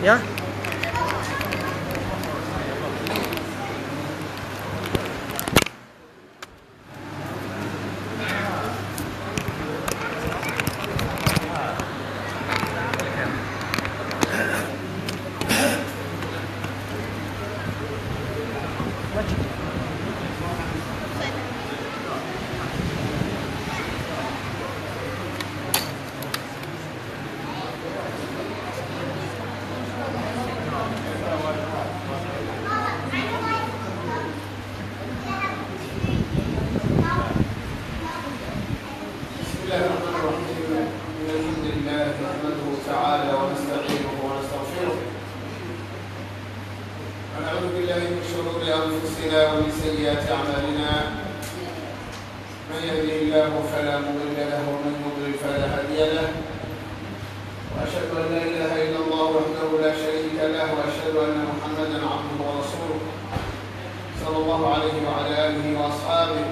Ya. بسم الله الرحمن الرحيم. إن الحمد لله نحمده تعالى ونستعينه ونستغفره، ونعوذ بالله من شرور أنفسنا ومن سيئات أعمالنا. من يهده الله فلا مضل له ومن يضلل فلا هادي له، وأشهد أن لا إله إلا الله وحده لا شريك له، وأشهد أن محمدا عبده ورسوله صلى الله عليه وعلى آله وأصحابه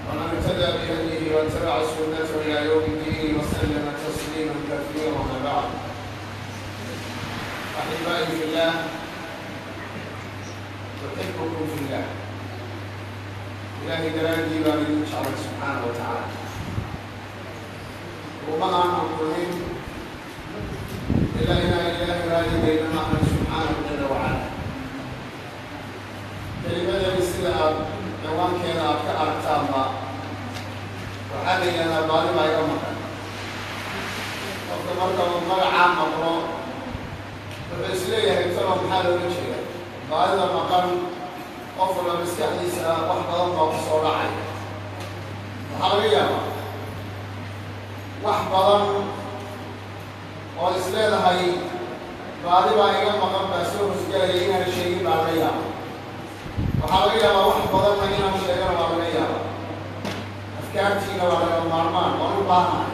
ومن اهتدى بهديه واتبع سنته الى يوم الدين وسلم تسليما كثيرا. ما بعد، احبائي في الله، احبكم في الله. Ilaahay daraaddii baan idin jeclay subxaana wa tacaala. Uma aanan kulmin ilaa inaan Ilaahay raaligelina maahan subxaanahu jala wacala. Kelimadani sida aad ciwaankeeda aad ka aragtaanba waxaa la yidhahdaa baadi baa iga maqan. Qofka marka uu magacaa maqlo wuxuu isleeyahay, talo maxaa loola jeeda baadida maqan? Qof walba maskaxdiisa wax badan baa ku soo dhacay. Waxaa laga yaabaa wax badan oo is leedahay baadi baa iga maqan baa soo hosgelaya inaan sheegin baa laga yaaba. Waxaa laga yaabaa wax badanna inaan sheegana waa laga yaabaa. Afkaartiina waa laga maarmaan, waan u baahnahay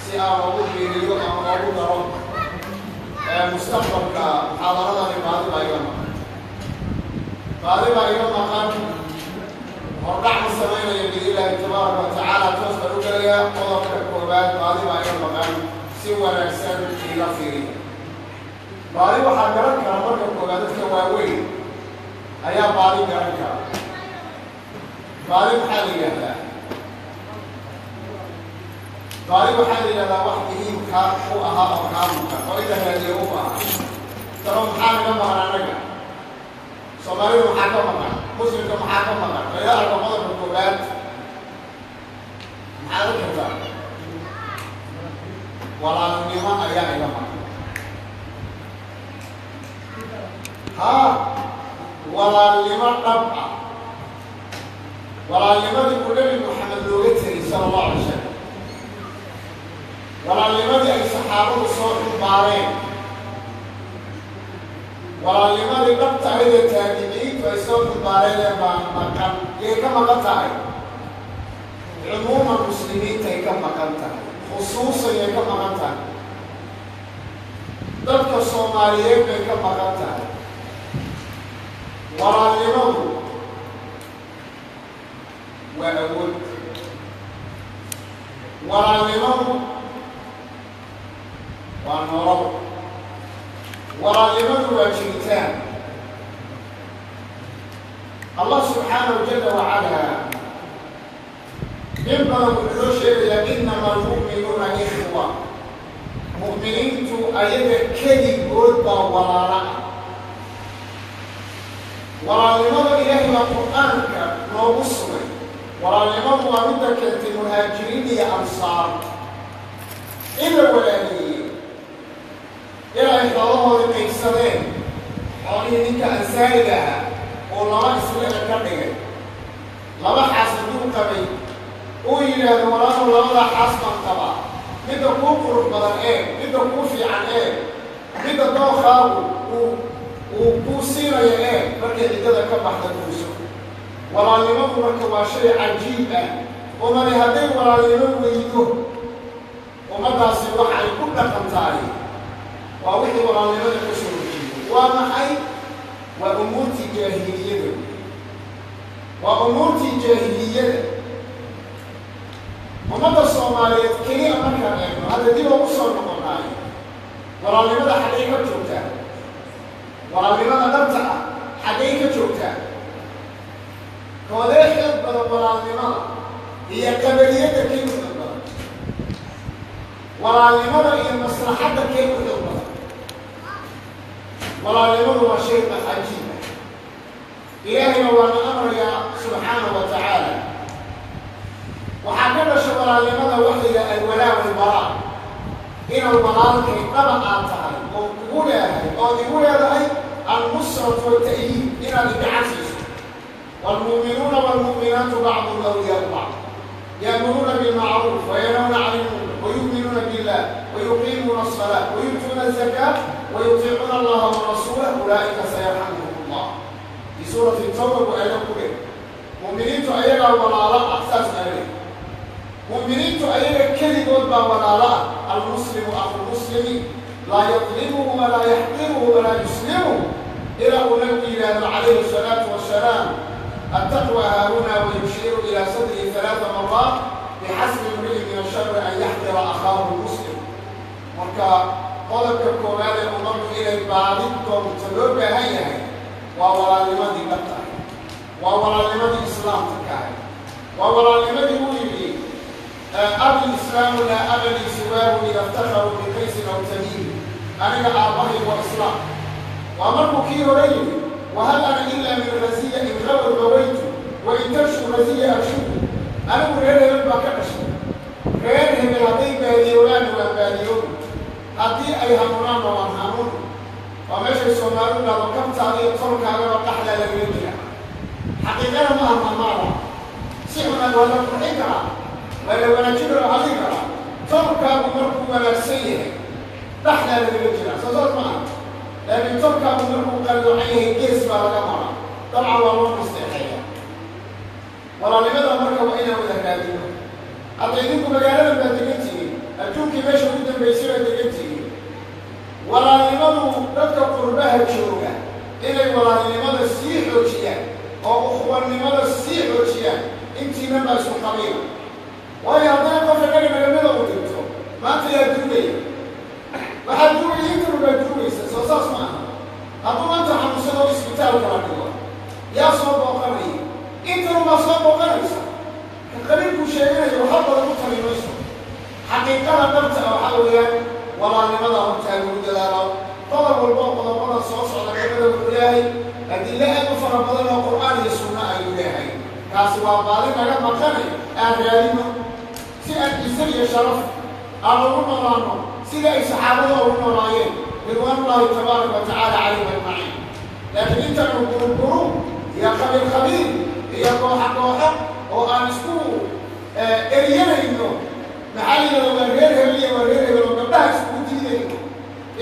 si aan ugu biiriyo ama ugu daro mustaqbalka muxaadaradani. Baadi baa iga maqan, baadi baa iga maqan. Hordhac ma samaynayo biidnillaahi tabaaraka wa tacaala, toos baan u gelayaa qodobka koowaad. Baadi baa iga maqan, si wanaagsan iila fiiriya. Baadi waxaa garan kara marka koowaad dadka waaweyn ayaa baadi garan kara. Baadi maxaa la yidhaahdaa? Baadi waxaa la yidhahdaa wax muhiimka u ahaa oo kaa maqan oo in la raadiyo u baahan. Talo maxaa naga maqan annaga Soomaalida? Maxaa ka maqan Muslimka? Maxaa ka maqan? Layla arko qodobka koowaad, maxaad u kartaa? Walaalnimo ayaa iga maqan. Haa, walaalnimo dhab ah, walaalnimadii uu Nebi Maxamed looga tegay sala Allahu alay salam, walaalnimadii ay saxaabadu soo xumbaareen, walaalnimadii dhabta ahayd ee taabiciintu ay soo xumbaareen ee baa maqan. Yay ka maqan tahay? Cumuuman muslimiintay ka maqan tahay, khusuusan yay ka maqan tahay? Dadka Soomaaliyeed bay ka maqan tahay. Walaalnimadu waa awood, walaalnimadu waa nolol, walaalnimadu waa jiritaan. Allah subxaanahu jala wacala in badan wuxuu noo sheegayaa innama almu'minuuna ikhwa. Mu'miniintu ayaga keligood baa walaala ah. Walaalnimada Ilaahay baa Qur-aanka noogu sugay. Walaalnimadu waa midda keentay muhaajiriin iyo ansaar in la walaaleeyey, ilaa ay xoolahoodii qaybsadeen. Xoolihii ninka ansaariga ahaa oo laba isle ka dhigay, laba xaas hadduu qabay, uu yidhaahdo, "Walaalow, labadaa xaas baan qabaa, midda kuu qurux badan ee, midda kuu fiican ee, midda dookaagu uu kuu siinayo ee, markay ciddada ka baxda guurso." Walaalnimadu marka waa shay cajiib ah. Umani hadday walaalnimo weydo, ummaddaasi waxa ay ku dhaqan tahay waa wixii walaalnimada ka soo horjeedo. Waa maxay? Waa umuurtii jaahiliyada, waa umuurtii jaahiliyada. Ummadda Soomaaliyeed keliya markaan eegno hadda dib ugu soo noqonaayo. Walaalnimada xaggay ka joogtaa? Walaalnimada dhabta ah xaggay ka joogtaa? Koodee xoog badan, walaalnimada iyo qabaliyadda kay u xoog badan? Walaalnimada iyo maslaxadda kay u xoog badan? Walaalnimadu waa shay cajiib ah. Ilaahayna waana amrayaa subxaanahu wa tacaala. Waxaa ka dhasha walaalnimada waxayga alwalaa walbaraa, inaad walaalkay dhaba aad tahay oo kugu leedahay ood igu leedahay alnusratu walta'yiid, inaad igacan siiso. Waalmu'minuuna waalmu'minaatu bacduhum awliyaau bacd, ya'muruuna bilmacruuf wayanhawna cani lmunkar wayu'minuuna billah wayuqiimuuna asalaa wayu'tuuna azakaa wayutiicuuna allaha warasuulah ulaa'ika sayarxamuhum allah. Fii suurati tawba buu alla ku leh mu'miniintu ayagaa walaalo ah. Saas aa leh, mu'miniintu ayaga keligood baa walaalo ah. Almuslimu akhu lmuslimi, laa yadlimuhu walaa yaxqiruhu walaa yuslimuhu, ilaa uu nabigu yidhaahdo calayhi asalaatu wasalaam: "Attaqwa haahuna," wayushiiru ilaa sadrihi halaata maraat, "bixasbi imri'in min ashari an yaxqira akhaahu muslim." Marka qodobka koowaad ee ummaddu inay baadin doonto loo baahan yahay waa walaalnimadii dhabta ahay, waa walaalnimadii islaamka ka ahay, waa walaalnimadii uu yidhi: "Abi lislaamu laa aba lii siwaahu, ida iftakharuu biqaysin aw tamiim." Aniga aabbahay waa islaam. Waa markuu kii hore yidhi: "Wahal ana ilaa min raziya, in gawad gawaytu wain tarshu raziya arshudu." Anigu reer hebel baa ka dhashay. Reer hebel hadday baadiyoobaanna waan baadiyoobi, haddii ay hanuunaanna waan hanuun. Waa meeshay Soomaalidu dhahdo: "Kabtaada iyo tolkaagaba qaxdaa lagaga jira." Xaqiiqada ma aha maamaada si xuna waa la qurxin karaa, waa la wanaajin karaa, waxaa dhihi karaa tolkaagu markuu wanaagsan yahay dhaxdaa lagaga jira. Soo saas ma aha? Laakiin tolkaagu markuu qalloocan yahay gees baa laga maraa. Dabcan waa loo nasteexeeya. Walaalnimada marka waa inaan wada raadino. Hadda idinku magaaladan baad degan tihiin, adduunkii meesha ugu dambaysay baad degan tihiin. Walaalnimadu dadka qurbaha jooga inay walaalnimada sii xoojiyaan oo ukhwanimada sii xoojiyaan. Intiinan baa isku qabiila, waayo haddana qof innaga nagamida u dhinto maanta, yaa duugaya? Waxaa duugaya intanu baa duugaysa. Soo saas ma aha? Hadduu maanta xanuunsado isbitaalka la dhigo, yaa soo booqanaya? Intanu baa soo booqanaysa. Ka qabiilkuu sheeganayo waxa badan u tali mayso. Xaqiiqada dhabta ah waxaa weeyaan walaalnimada hortaa lagu dadaalo. Qodob walba oo qodobada soo socda kamida wuxuu leeyahay adilo aad u fara badan oo Qur'aan iyo sunno ayuu leeyahay. Kaasi waa baadi naga maqanay, aan raadino si aan ciise iyo sharaf aan ugu noolaano sida ay saxaabada ugu noolaayeen ridwaanullaahi tabaaraka wa tacaala calayhim ajmaciin. Laakiin intaanu guruguru iyo qabiil qabiil iyo kooxa kooxo oo aan isku eryanayno, maxaa la yidhahda, waa reer hebel iyo waa reer hebel, oo gabdhaha iskugu diidayno,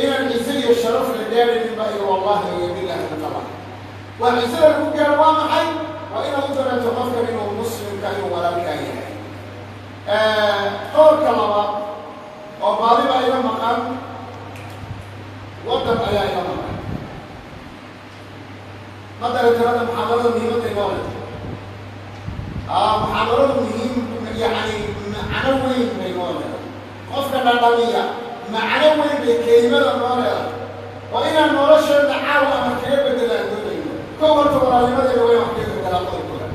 inaan ciise iyo sharaf la gaaraynin ba iyo wallahi iyo billahi natala. Waa ciisada lagu gaaro waa maxay? Waa inaad u dareento qofkan inuu muslimka, inuu walaalkaa yahay. Qodobka labaad oo baadi baa iga maqan, waddan ayaa iga maqan. Ma dareetanada muxaadarada muhiimadda inoo leh? Muxaadaradu muhiim, yacni macno weyn bay noo leedahay. Qofka dhadhamiya macno weyn bay kelimada noo leedahay oo inaan nolosheeda caawa ama kaga beddelaan doonayno. Kow, horta walaalnimadeeda waa in wax kaga beddelaa qodobkooda.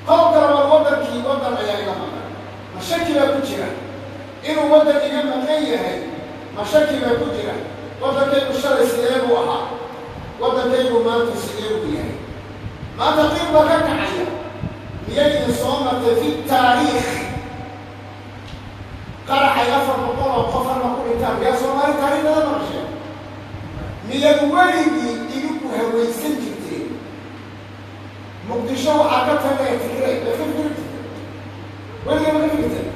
Qodobka labaad, waddankii, waddan ayaa iga maqan. Ma shaki baa ku jira inuu waddan iga maqan yahay? Ma shaki baa ku jira? Waddankaygu shalay sidee buu ahaa? Waddankaygu maanta sidee buu yahay? Maanta qiil baa ka kacaya. Miyay idin soo martay fi taariikh qaraxay 400 oo qof halma ku dhintaan? Miyaa Soomaali taariikhdada maqasheen? Miyaad weligii idinku hawaysan jirteen Muqdisho waxaa ka tagaya Tigree? Ma ka fikiri jirteen weliga? Ma ka fikirteen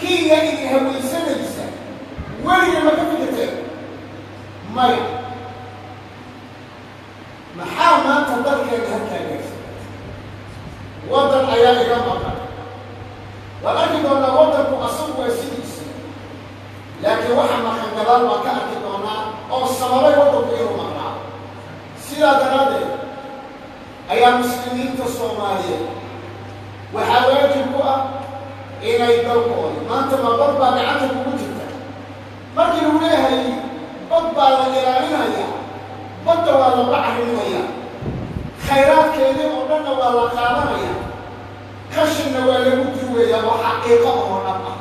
Kenya idin hawaysanaysa? Weliga ma ka fikirteen? Maya. Maxaa maanta dalkeena halkaa gaarsan? Waddan ayaa iga maqan. Waan arki doonaa. Waddanku asagu waa sidiisii, laakiin waxa maqan gadaal baan ka arki doonaa oo sababay waddanku inuu maqnaa. Sidaa daraaddeed ayaa muslimiinta Soomaaliyeed waxaa waajib ku ah inay dalkoodi maanta ma bad baa gacanta kugu jirta. Markii lagu leeyahay bad baa la ilaalinayaa, badda waa la bacriminayaa, khayraadkeedii oo dhanna waa la qaadanayaa, qashinna waa lagu duwayaa, oo xaqiiqo oo dhan ah.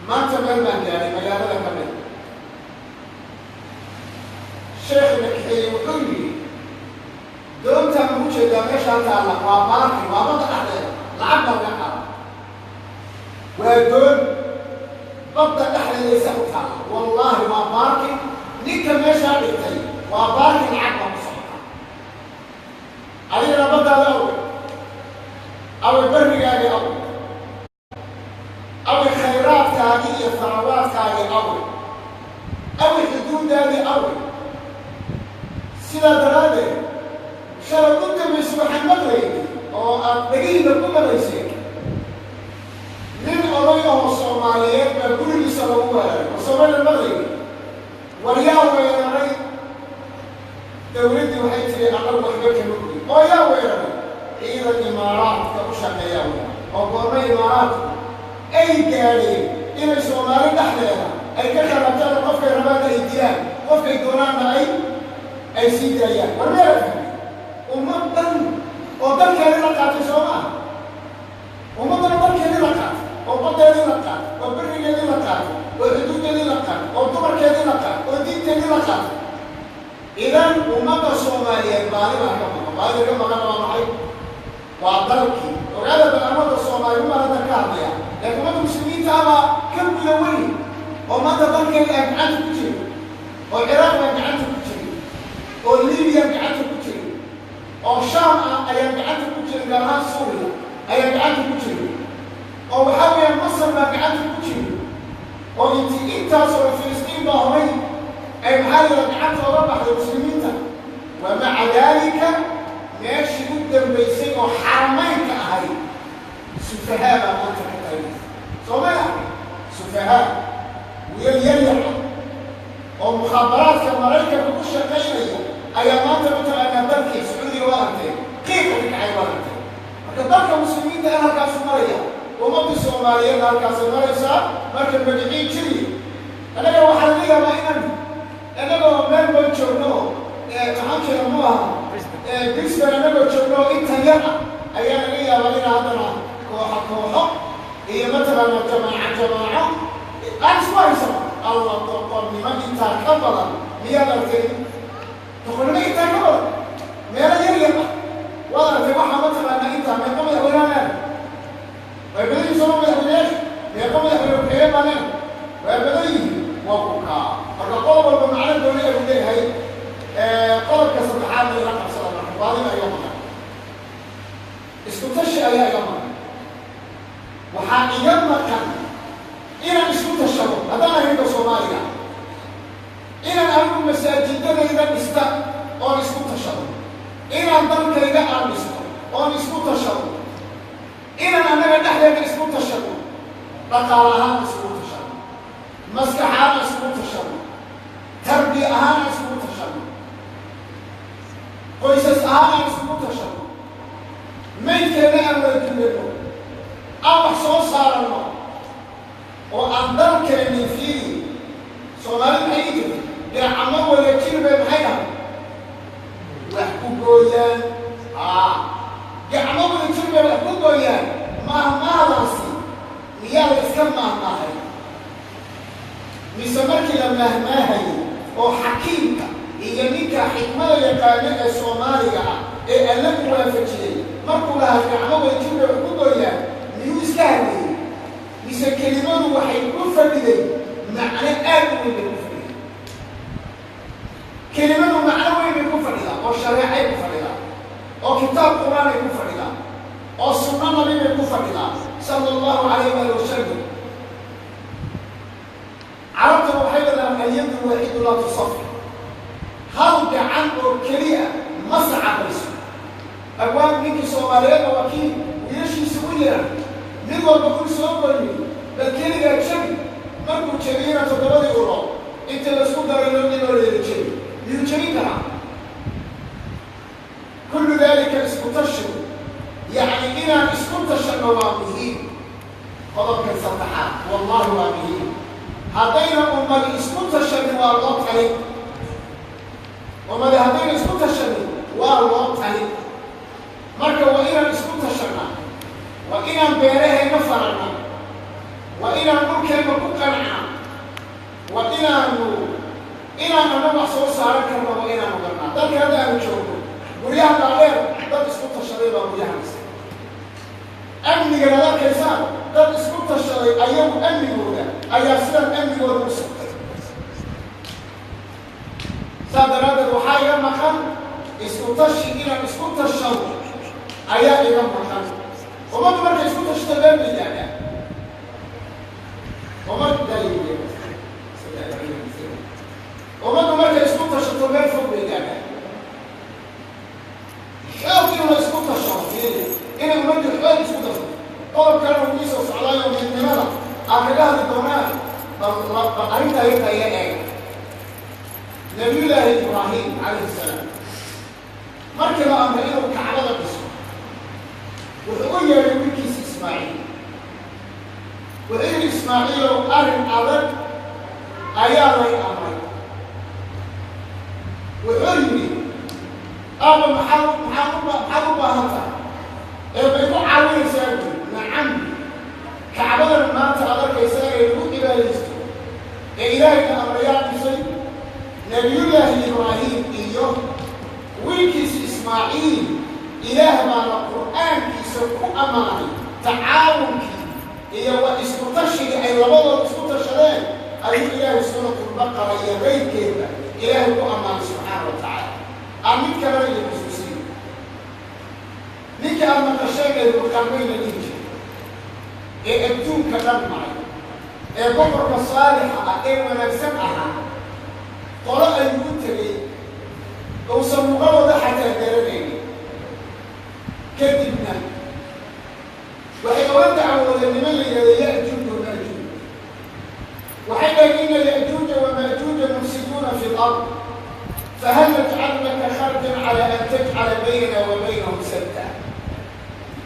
Maanta meel baan gaaray magaalada ka mid, sheekhina kaxeeyey wuxuu yidhi: doontaan ugu jeedaa meeshaa taalla waa parking, waa badda dhexdeeda, lacag baa laga qaada, waa doon badda dhexdeedaysa u taalla. Wallaahi waa parking, ninka meeshaa dhigtay waa parking, lacag baa ku socota. Adigana baddaada awey, awey barrigaagi, awey, awey khayraadkaagii iyo farawaadkaagii, awey, awey xuduuddaadii, awey. Sidaa daraaddeed shalay u dambaysa waxaan maqlayay oo aad dhegihiina ku maqlayseen nin oday ahoo Soomaaliyeed baa gurigiisa lagu weeraray oo Soomaaliya maqlayay. War yaa weeraray? Dawladdii waxay tiri: annagu waxba kama ogin. Oo yaa weeraray? Ciidan Imaaraadka u shaqeeyaa weeraray. Oo goorma Imaaraadku ay gaadheen inay Soomaali dhexdeeda ay ka qalabtaan, qofkay rabaanna ay dilaan, qofkay doonaanna ay sii daayaan? War meela fahmay ummad dhan oo dalkeedii la qaatay soo maaha? Ummaddana dalkeedii la qaatay, oo baddeedii la qaatay, oo berigeedii la qaatay, oo xuduuddeedii la qaatay, oo dumarkeedii la qaatay, oo diinteedii la qaatay. Idan ummadda Soomaaliyeed baadi baa ka maqan. Baadida ka maqan waa maxay? Waa dalkii. Ogaada bal, ummadda Soomaaliya uma hadda ka hadlaya, laakiin ummadda Muslimiinta abaa ka guda weyn oo maanta dalkeeda aan gacanta ku jirin, oo Ciraaq baan gacanta ku jirin, oo Libiya gacanta ku jirin, oo Shaam ah ayaan gacanta ku jirin, gaar ahaan Suuriya ayaan gacanta ku jirin, oo waxaa weeyaan Masar baa gacanta ku jirin, oo inti intaasoo Filistiin baa horay ay maxaa la gacanta oga baxday Muslimiinta. Wa maca daalika meeshii u dambaysay oo Xaramaynka ahayd sufahaa baa maanta ka talinaysa. Soo maya? Sufahaa, wiilal yaryar ah oo mukhaabaraadka Maraykanka ku shaqaynaya ayaa maanta mataqaanaa dalkii Sacuudiga waa aragtay, qiiqa ka kacay waa aragtay. Marka dalka Muslimiinta an halkaasu maraya, ummaddii Soomaaliyeed halkaasay maraysaa. Marka magicii jiri, annaga waxaa laga yaabaa inaan annagoo meel ban joogno oo maxaan jeeda mu aha Brisbane annagoo joogno oo intan yar ah ayaa laga yaabaa inaa haddana kooxo kooxo iyo mataqaana jamaaco jamaaco aan isku haysano. Alla, doqonnimo intaa ka badan miyaad aragtay? Doqonnimo intaa ka badan meelo yar yar ah waad aragtay. Waxaa mataqaanaa intaa meeqa madaxweynea leena? Way badan yihin sooma madaxweyneyaasha? Meeqa madaxweyne ku-xigeen baa leena? Waa badan yihiin. Waa ku kaa. Marka qodob walba macno gooni agu leeyahay. Qodobka saddexaadna ila qabsada. Marka baadida iga maqan, isku tashi ayaa iga maqan. Waxaa iga maqan inaan isku tashado haddaan arrinka Soomaaliga, inaan anigu masaajidadayda dhista oon isku tashado, inaan dalkayga aan dhisto oon isku tashado, inaan annaga dhexdeeda isku tashado, dhaqaal ahaan iskugu tashado, maskax ahaan iskugu tashado, tarbiya ahaan iskugu tashado, qoysas ahaan aan iskugu tashado, maydkeena aan wada dullano, aan wax soo saaranno oo aan dalkeenni fiiri. Soomaali maxay ii jirtay? Gacmo wada jir bay maxay dhahay wax ku gooyaan. Aa gacmo wada jir bay wax ku gooyaan. Maahmaahdaasi miyaa la iska maahmaahay, mise markii la maahmaahayay oo xakiimka iyo ninka xikmada yaqaano ee Soomaaliga ah ee Alle ku waafajiyey markuu lahaa gacmo wada jir bay wax ku gooyaan, miyuu iska hadlayey, mise kelimadu waxay ku fadhiday macno aad u weyn bay ku fadhiday? Kelimadu macno weyn bay ku fadhidaa, oo shareecay ku fadhidaa, oo kitaab Qur-aanay ku fadhidaa, oo sunno Nabi bay ku fadhidaa, sala Allahu calayh waali wasalam. Carabtuna waxay leedahay: اليد الواحدة لا تصفق. Hal gacan oo keliya ma sacabayso. Abwaan ninkii Soomaaliyeedna waa kii wiilashiisa u yeeray, mid walba kul soo goyni, bal keligaa jabi. Markuu jebiyena toddobadii ulo inta laisku daray loo loo leeda jebi, miyuu jebin karaa? Kullu daalika isku tashigu, yacni inaan isku tashanno waa muhiim. Qodobkan saddexaad wallahi waa muhiim. Haddayna ummadi isku tashanin waa loo talin. Ummadi haddayna isku tashanin waa loo talin. Marka waa inaan isku tashanaa, waa inaan beeraheenna farannaa, waa inaan dhulkeenna ku qancnaa, waa inaan anna wax soo saaran karno, waa inaanu garnaa. Dalka hadda aanu joogno guryaha dhaadheer dad isku tashaday baa guryaha dhisay. Amnigan ad arkaysaan dad isku tashaday ayagu amnigooda ayaa sidan amnigooda u sugtay. Saas daraaddeed waxaa iga maqan isku tashi, inaan isku tashado ayaa iga maqan. Ummaddu markay isku tashato meel bay gaadhaa. Ummaddu markay isku tashato meel fog bay gaadhaa. Xoog in la isku tashado, inay ummaddu xoog isku tashato. Qodob kalena uu iisoo socdaayo midnimada aan kaga hadli doonaan, bal arrintaa yarta ila eega. Nabiyullaahi Ibraahim calayhi salaam markii la amray inuu Kacbada dhiso, wuxuu u yeedhay wiilkiisa Ismaaciil. Wuxuu yidhi: "Ismaaciilow, arrin adag ayaa lay amray." Wuxuu yidhi: "Aaba, maxaad u baahan tahay ee ma igu caawinaysaa?" Buuri: "Nacam, Kacbadan maanta aad arkaysa inay lagu cibaadaysto ee Ilaahayna amrayaa dhisay Nabiyullaahi Ibraahim iyo wiilkiisa Ismaaciil. Ilaah baana Qur'aankiisa ku ammaanay tacaawunkii iyo wa isku tashigii ay labadooda isku tashadeen ayuu Ilaahay Suuratulbaqara iyo keyrkeedba Ilaahay ku ammaanay subxaana wa tacaala. Aan mid kalena idin xusuusiyo. Ninka aad maqasheen ee Dulqarnayn la dhihi jiray ee adduunka dhan maray ee boqorka saalixa ah ee wanaagsan ahaa, qolo ayuu u tegey uusan luqadooda xataa garanaynin. Kadibna waxay oga dacwoodeen niman la yidhahdo Ya'juuj wa Ma'juuj. Waxay dhaheen: "Ina Ya'juuja wa Ma'juuja mufsiduuna fi l-ard, fahal najcalu laka kharjan cala an tajcala baynana wa baynahum sadda?"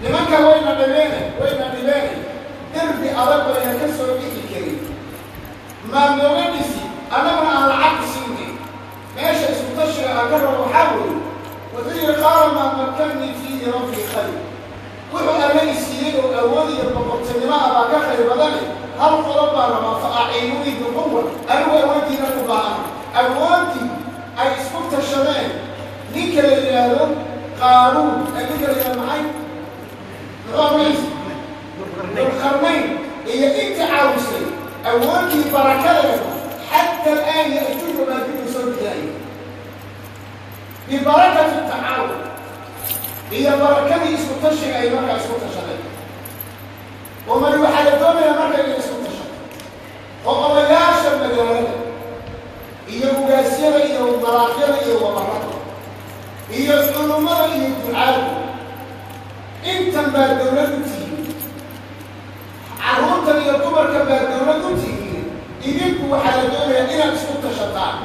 Nimanka wayna dhibeene, wayna dhibeene, derbi adag bayna ka soo dhixi karin, maa nooga dhisi, annaguna aan lacag siinay? Meesha isku tashiga aan ka rabo waxaa weeye, wuxuu yidhi: "Qaala maa makkannii fiihi rabbii khayr." Wuxuu Alle i siiyey oo awood iyo boqortinimo ah baa ka khayr badane. Hal qodob baa rabaa: "Fa aciinuunii biquwa." Anigu awooddiina u baahan. Awooddii ay isku tashadeen ninka la yidhaahdo Qaaruun, ninka la yidhahdo maxay, muxuu magaciisa, Dulqarnayn, iyo inta caawisay, awooddii barakadeeda xataa al'aan Ya'juuj wamaajuuj soo bixinaya bibarakati tacaawun iyo barakadii isku tashiga ay markaa isku tashadeen. Umani waxaa la doonayaa marka inay isku tashato oo odayaasha magaalada iyo ugaasyada iyo maraaqyada iyo wabarada iyo culummada iyo ducaadu, intan baa dawlad u tihiin, carruurtan iyo dumarkan baa dawlad u tihiin. Idinku waxaa la doonayaa inaad isku tashataan,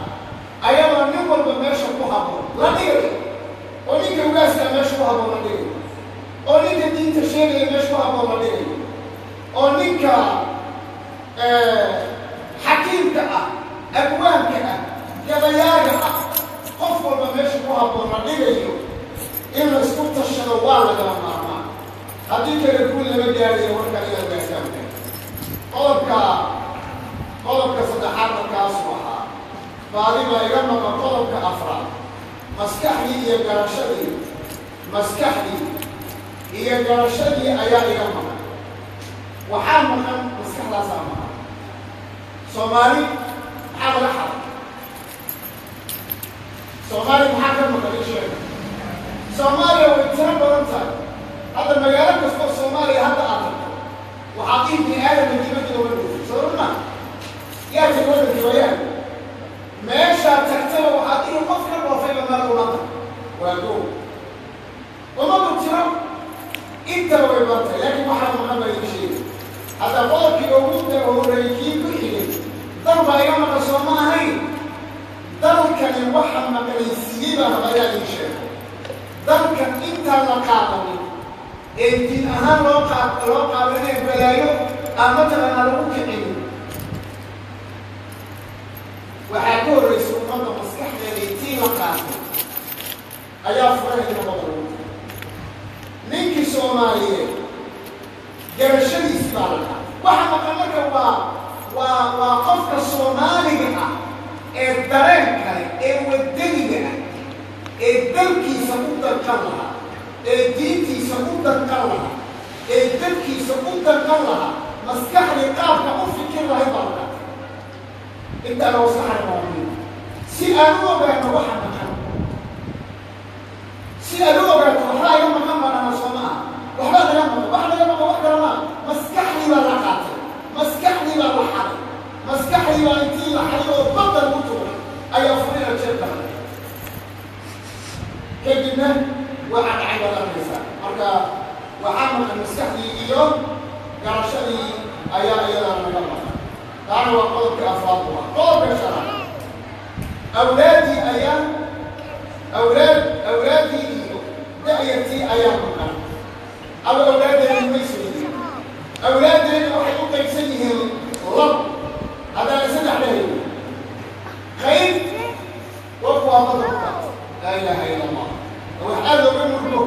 ayadoo nin walba meesha ku habboon la dhigayo, oo ninka ugaaskaa meesha ku habboon la dhigayo, oo ninka diinta sheegaya meesha ku habboon la dhigayo, oo ninka xakiimka ah, abwaanka ah, gabayaaga ah, qof walba meesha ku habboon la dhigayo. In la isku tashado waa lagama maarmaan, haddii kale guul lama gaarayo. Warkaan inaad gaartaan. Qodobka saddexaad markaasuu ahaa baadi baa iga maqan. Qodobka afraad, maskaxdii iyo garashadii, maskaxdii iyo garashadii ayaa iga maqan. Waxaa maqan maskaxdaasaa maqan. Soomaali maxaa laga xaday? Soomaali maxaa ka maqan? Ii sheega. Soomaaliya way tiro badan tahay. Hadda magaalo kastoo Soomaaliya hadda aad tagto, waxaad dhihi bini aadamka dibadda oga dhoofay soo ma yaa tag waddankii wayaan. Meeshaa tagtaba waxaad dhihi qof ka dhoofayba meel ummadda waa go. Ummaddu tiro intaba way badan tahay, laakiin waxaa maqan baa idin sheegay. Hadda qodobkii ugu horreeyey kii ku xigay dal baa iga maqan, soo ma ahayn? Dalkani waxa maqnaysiiyey baa raba ayaa idin sheego. Dalkan intaan la qaadanin ee diin ahaan loo qaadanaya balaayo aan mataqaanaa lagu kicinin. Waxaa ka horraysa ummadda maskaxdeedii tii la qaatay ayaa furahayna badda lagu tuuray. Ninkii Soomaaliyeed garashadiisii baa la qaatay. Waxa maqan marka waa qofka Soomaaliga ah ee dareen kale, ee wadaniga ah, ee dalkiisa u danqan lahaa, ee diintiisa u danqan lahaa, ee dalkiisa u danqan lahaa, maskaxdii qaabka u fikir lahayd baa la qaatay. Intaana wasaxana waa muhiim si aan u ogaano waxa maqan, si aad u ogaato waxbaa iga maqan baa dhana. Soo maaha? Waxbaa naga maqan, waxa naga maqan wax kale maa, maskaxdii baa la qaatay, maskaxdii baa la xaday, maskaxdii baa intii la xaday oo badda lagu tuuray ayaa furina jeebka la. Kadibna waxaa dhacay baad arkaysaa. Marka waxaa maqan maskaxdii iyo garashadii ayaa iyadana naga maqan. Taana waa qodobka afraad bu ah. Qodobka shanaad, awlaaddii ayaa awlaad awlaaddii iyo da'yartii ayaa maqan. Ama awlaaddeeni may soo yihiin? Awlaaddeeni waxay u qaybsan yihiin lab, haddaana saddex dhahayno. Qayb waa kuwaa badda ku qaata. Laa ilaaha illa Allah, wax aada looga murgo.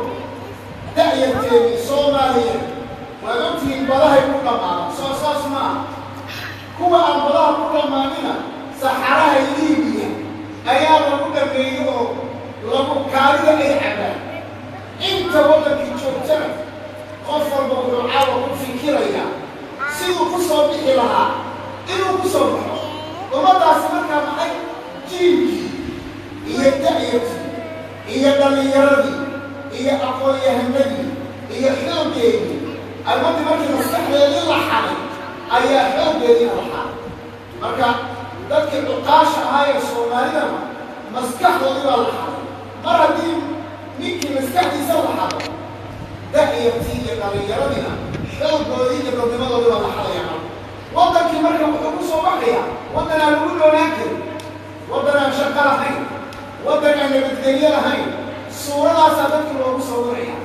Da'yarteedii Soomaaliyeed waad ogtihiin, badahay ku dhammaadaan. Soo saas ma aha? Kuwa aan badaha ku dhammaanina saxaraha Liibiya ayaa lagu dhameeyey oo lagu kaalida ay cabaan. Inta waddankii joogtana qof walba wuxuu caawa ku fikirayaa siduu ku soo bixi lahaa, inuu ku soo baxo. Ummaddaasi markaa maxay? Jiilkii iyo da'yartii iyo dhallinyaradii iyo aqoon-yahanadii iyo xooggeedii almadii markii maskaxdeedii la xaday ayaa xooggeediina la xaday. Marka dadkii cuqaasha ahaa ee Soomaalidana maskaxdoodii baa la xaday. Mar haddii ninkii maskaxdiisa la xado, da'yartii iyo dhallinyaradiina xooggoodii iyo dadnimadoodii baa la xadaya. Marka waddankii marka wuxuu ku soo baxayaa waddan aan lagu noolaan karin, waddan aan shaqo lahayn, waddan aan nabadgelyo lahayn. Suuradaasaa dadkii loogu sawiraya,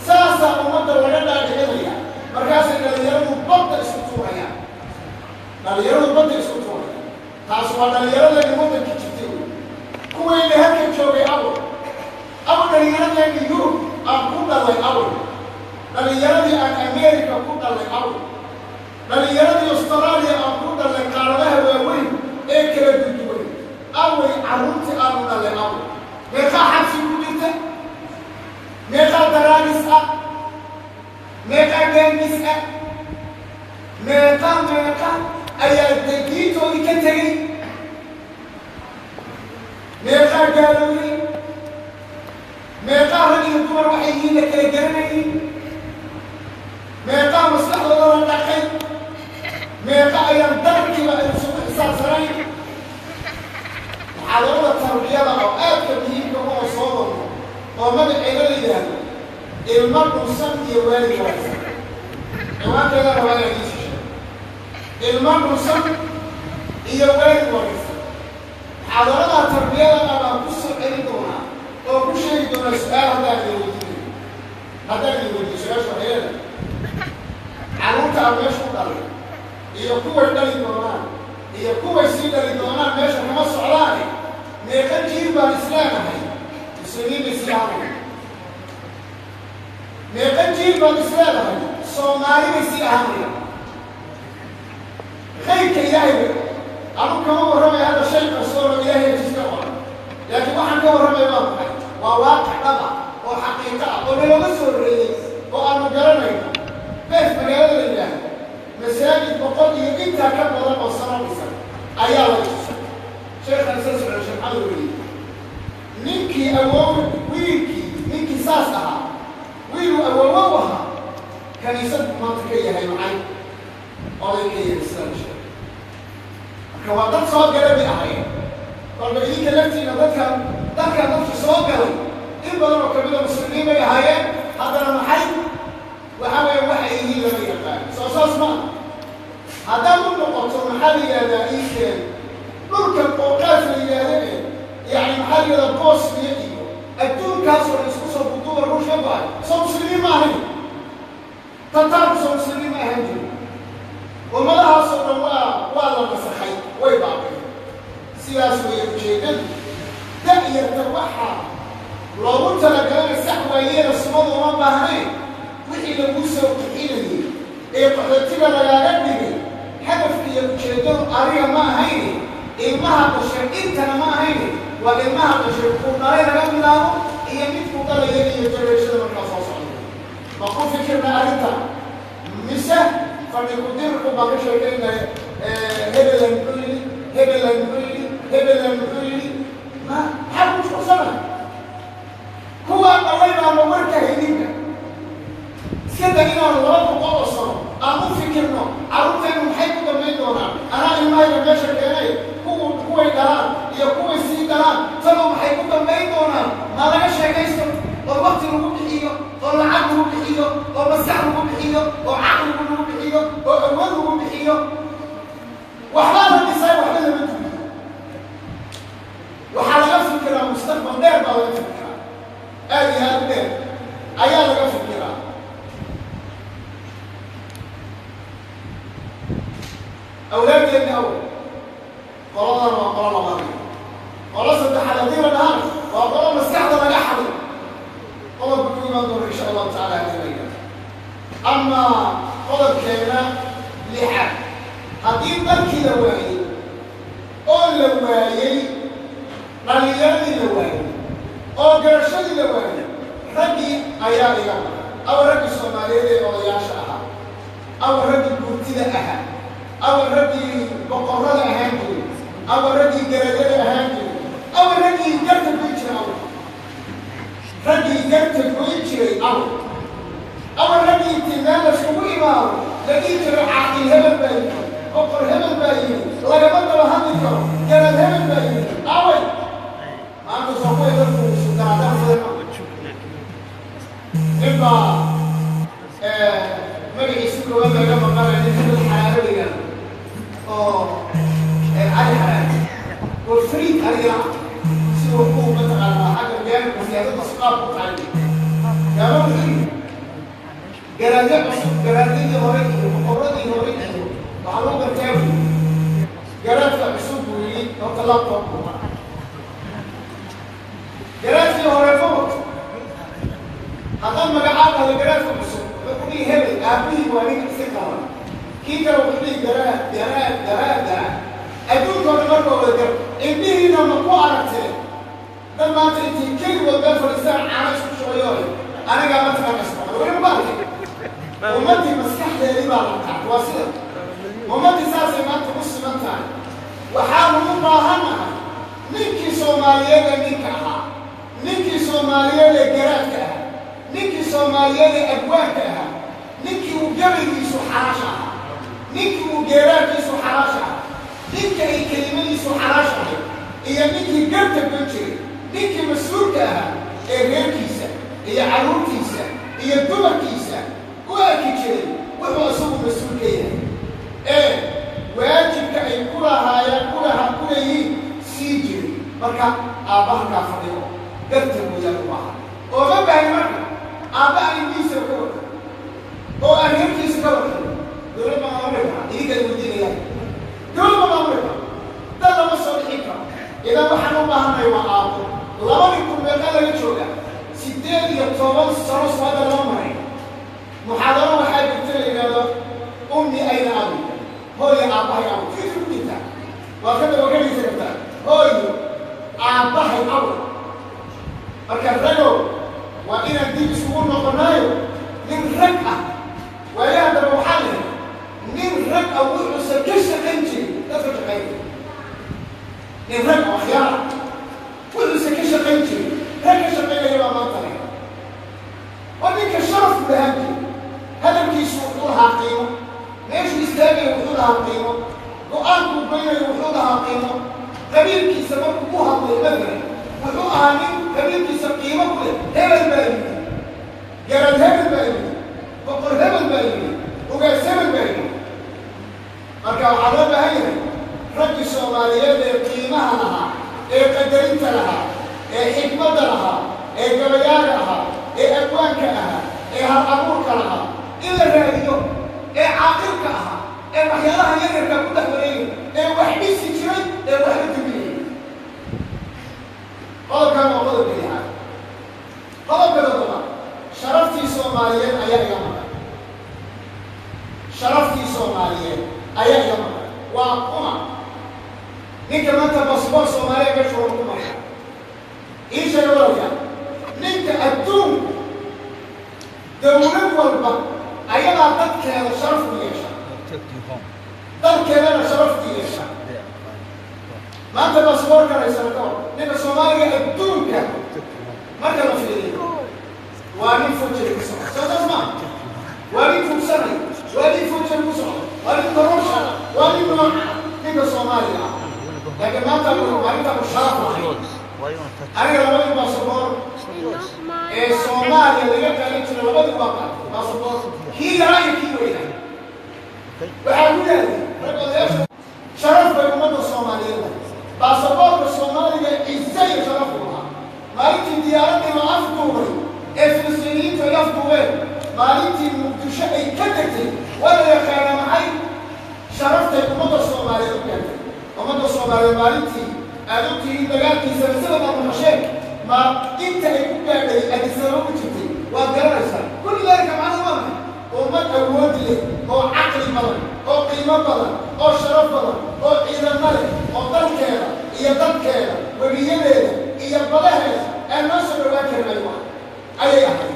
saasaa ummadda laga dhaadhicinaya. Markaasay dhallinyaradu badda isku tuurayaan, dhallinyaradu badda isku tuuraya. Taas waa dhallinyaradeenni waddankii jirtay wey. Kuwayna halkan joogay abo abo dhallinyaradeenni Yurub aan ku dhalay abo, dhallinyaradii aan America ku dhalay abo, dhallinyaradii Australia aan ku dhalay, qaaradaha waaweyn ee kala duduwan away, carruurtii aanu dhalay abo? Meeqaa xabsi ku jirta? Meeqaa daraagis ah? Meeqaa gaangis ah? Meeqa ayaa diintoodii ka tegey? Meeqaa gaalowday? Meeqaa rag iyo dumar waxay yihiin la kala garanayay? Meeqaa maskaxdooda la dhaqay? Meeqa ayaan dalkiiba ay isugu xisaabsanayn? Muxaadarada tarbiyada oo aadka muhiimka u oo soo wadno oo magaceeda la yidhaahdo "Ilmo dhunsan iyo waalid wanaagsan", ciwaankeedana waa inaan idiin sheego, "Ilmo dhunsan iyo waalid wanaagsan". Muxaadarada tarbiyada ah baan ku soo celin doonaa oo ku sheegi doonaa. Su-aal haddaan idin weydiinayo, haddaan idin weydiiyo su-aasha, waxay leedahay: carruurta aan meesha u dhalay iyo kuway dhali doonaan iyo kuway sii dhali doonaan meesha kama socdaane, meeqa jiil baan isleenahay muslimiin bay sii ahanaya? Meeqa jiil baan isleedahay Soomaali bay sii ahanaya? Khayrka Ilaahay bay anu kama warramaya hadda shay qarsoon oo Ilaahay agtiis ka qoran, laakiin waxaan ka warramaya waa maxay? Waa waaqic dhaba oo xaqiiqo ah oo nalooga soo horreeyey oo aanu garanayno. Beef magaalada la yidhaahdo, masaajid 100 iyo intaa ka badan oo sano dhisan ayaa la tusay. Sheekhan isla socon, Sheekh Maxamed weliye, ninkii awoow wiilkii ninkii saas ahaa, wiiluu awoowo u ahaa, kaniisad buu maanta ka yahay, macay oday ka yahay sida la sheegay. Marka waa dad soo gala bay ahaayeen. Kolba idinka laftiina dadkan dadkii soo galay in badan oo kamida muslimiin bay ahaayeen, haddana maxay? Waxa weeye waxay yihiin lama yaqaan. Soo saas ma aha? Haddaad u noqoto, maxaa la yidhahdaa, iikeen dhulka qooqaas la yidhaahda e, yacni maxaa la yidhahdaa, Bosniya iyo adduunkaasoo dhan isku soo buduuba, Ruushka go-ay, soo muslimiin ma ahayn? Tataarku soo muslimiin ma ahaan jirin? Ummadahaasoo dhan waa la nasakhay, way baabeen. Sidaas weeye ujeeddadu. Da-yarta waxaa loogu talagalana sax waayeena, sumadu uma baahnayn. Wixii laguu soo bixinayay ee qaxootiga lagaaga dhigay, hadafka iyo ujeeddadu adiga ma ahayne, ilmaha dhashay intana ma ahayne, waa ilmaha dhashay kuu dhalay laga bilaabo iyo midkuu dhalaya iyo generation-ada markaa soo socda. Ma ku fikirna arrinta mise fadhi ku-dirku baan ka sheekaynaya? Hebelan muxuu yidhi? Hebelan muxuu yidhi? Hebelan muxuu yidhi? Ma maxaa ku mashquulsanahay? Kuwaa dhalay baama warka hayninka. Iska da inaanu 200 oo sano aan u fikirno carruurtaynu maxay ku dambayn doonaan. Anaa ilmahayga meesha keenay, kuway dhalaan iyo kuway sii dhalaan talow maxay ku dambayn doonaan? Ma laga sheekaysto oo wakti lagu bixiyo oo lacag lagu bixiyo oo maskax lagu bixiyo oo caqligu lagu bixiyo oo awood lagu bixiyo. Waxbaa la dhisay, waxba lama dumiyo. Waxaa laga fikiraa mustaqbal dheer baa laga fikiraa, aada iyo aada u dheer ayaa laga fikiraa. Awlaadeenna awal qoladan waa qolo labaad. Qolo saddexaad haddii la dhahaan, waa qolo maskaxda laga xaday. Qodobka ku imaan doona insha Allahu tacala haddii la yidhahdo. Amaa qodobkeena lixaad, haddii dalkii la waayey oo la waayey, dhalinyaradii la waayey oo garashadii la waayey, raggii ayaa iga maqan. Awa raggii Soomaaliyeed ee odayaasha ahaa? Awa raggii guurtida ahaa? Awa raggii boqorrada ahaan jiray? Awa raggii garadyada ahaan jiray? Awa raggii garta goyn jiray? Awa raggii garta goyn jiray? Awa raggii intii meel layskugu imaado la dhihi jiray caaqil hebel baa yidhi, boqor hebel baa yidhi, lagama daba hadli karo, garaad hebel baa yidhi? Away maanta? Soo kuway dadku sugaraadaan badan nin baa magaciisa koowaad laga maqanaya, nin hebel xalaalo la yidhahdo oo Cali Xalaalo oo fariid aniga siduu ku mataqaanaa xagga jaanibka siyaasadda qaab ku tahay gaaba. Wuxuu yidhi garaadyo cusub, garaadyadii hore iyo boqoradii hore iyo waxaa lagu gartaa buu garaadka cusub, buu yidhi, horta laptop buu. Garaadkii hore ma wato. Haddaan magacaab hado garaadka cusub, wuxuu ku dhihi hebel aabihii waa ninka iska qaban. Kii kale wuxuu dhihi garaad, garaad, garaad, garaad. Adduunka o dhan marka wada gar indhihiina ma ku aragteen dad maanta intay keligood meel fadhiistaan caano isku shubayo leh anigaa mataqaana isbaqay? Weli ma arkay. Ummaddii maskaxdeedii baa la qaatay. Waa sida ummaddii saasay maanta u siman tahay. Waxaanu u baahannahay ninkii Soomaaliyeed ee ninka ahaa, ninkii Soomaaliyeed ee garaadka ahaa, ninkii Soomaaliyeed ee abwaanka ahaa, ninkii uu gabaygiisu xalaasha ahaa, ninkii uu geeraarkiisu xalaasha ahaa, ninka ay kelimadiisu xalaasha ahayd, iyo ninkii garta gon jiray, ninkii mas-uulka ahaa ee reerkiisa iyo carruurtiisa iyo dumarkiisa u arki jiray wuxuu isagu mas-uul ka yahay ee waajibka ay ku lahaayeen kulaha ku leeyihiin sii jiray. Marka aabba halkaa fadhiyo garta mooyaan u baahan ooma baahni. Marka aabba aan indhihiisa ka warqay oo aan reerkiisa ka warqay, dowlad ma maamuli karaa? Idinkaa weydiinayaan. Dowlad ma maamuli karo, dad lama soo dhixin karo. Idan waxaan u baahanay waa aabbo. 2000 meeqa laga jooga? 18 sano soo hadda lama maray. Muxaadaro waxaa jirta la yidhahdo "Ummi ayna abi", hooyo aabbahay abu. Fikir ku jirtaa waa ka dabagelaysa kartaa, hooyo aabbahay abu. Marka ragow, waa inaan dib isugu noqonaayo. Nin rag ah waayaha daba waxaa la helay nin rag ah wuxuusan ka shaqayn jirin dadka shaqaynaya. Nin rag ah waxyaala wuxuusan ka shaqayn jirin rag ka shaqaynaya baa maanta la helay. Oo ninka sharaf buu lahaan jiray, hadalkiisu wuxuu lahaa qiimo, meeshuu istaagaya wuxuu lahaa qiimo, go-aankuu goynayo wuxuu lahaa qiimo, qabiilkiisa markuu u hadlayo matalan wuxuu ahaa nin qabiilkiisa qiimo ku leh. Hebel baa yidhi, garad hebel baa yidhi, boqor hebel baa yidhi, ugaas hebel baa yidhi. Marka waxaa loo baahan yahay raggii Soomaaliyeed ee qiimaha lahaa, ee qadarinta lahaa, ee xikmadda lahaa, ee gabayaaga ahaa, ee abwaanka ahaa, ee hal abuurka lahaa in la raadiyo, ee caaqilka ahaa, ee waxyaalaha yaryarka ku dhex wareegay, ee wax dhisi jiray, ee wax la duminayay. Ayaa iga maqan sharaftii Soomaaliyeed ayaa iga maqan. Waa kuma ninka maanta baasboor Soomaaliya meesha waa ku maqan? Ii sheega walaalyaa. Ninka adduunku dowlad walba ayadaa dadkeeda sharaf u yeesha, dalkeedana sharaf u yeesha. Maanta baasboorkan haysana ka hor ninka Soomaaliga adduunka marka la fiiriyo waa nin forgery ku socda. Soo saas maa? Waa nin fugsanay, waa nin forgery ku socda, waa nin corruption, waa nin nooca ninka Soomaaliga ah. Laakiin maanta maalinta sharaf lahayn, aniga labadii baasaboor ee Soomaaliya laga qaadan jiray labadii waa qaatay. Baasaboor kii yaraa iyo kii weynaa waxaa ku yaalay rag odayaasha. Sharaf bay ummadda Soomaaliyeed lahayd. Baasaboorka Soomaaliga cize iyo sharaf u lahaa. Maalintii diyaaraddii la afduubay ee Filistiiniyiintu ay afduubeen, maalintii Muqdisho ay ka degtay, waa la yaqaana maxay sharaftay ummadda Soomaaliyeed u keentay ummadda Soomaaliyeed. Maalintii aad ogtihiin dagaalkii sanasada baad maqasheen, ma inta ay ku gaadhay Addis Ababa ku jirtay waad garanaysaa. Kulli daalika macnaha waa maxay? Ummad awood leh oo caqli badan oo qiimo badan oo sharaf badan oo ciidamo leh oo dalkeeda iyo dadkeeda, webiyadeeda iyo badaheeda aan loo soo dhowaan karin ayuu ahay ayay ahayd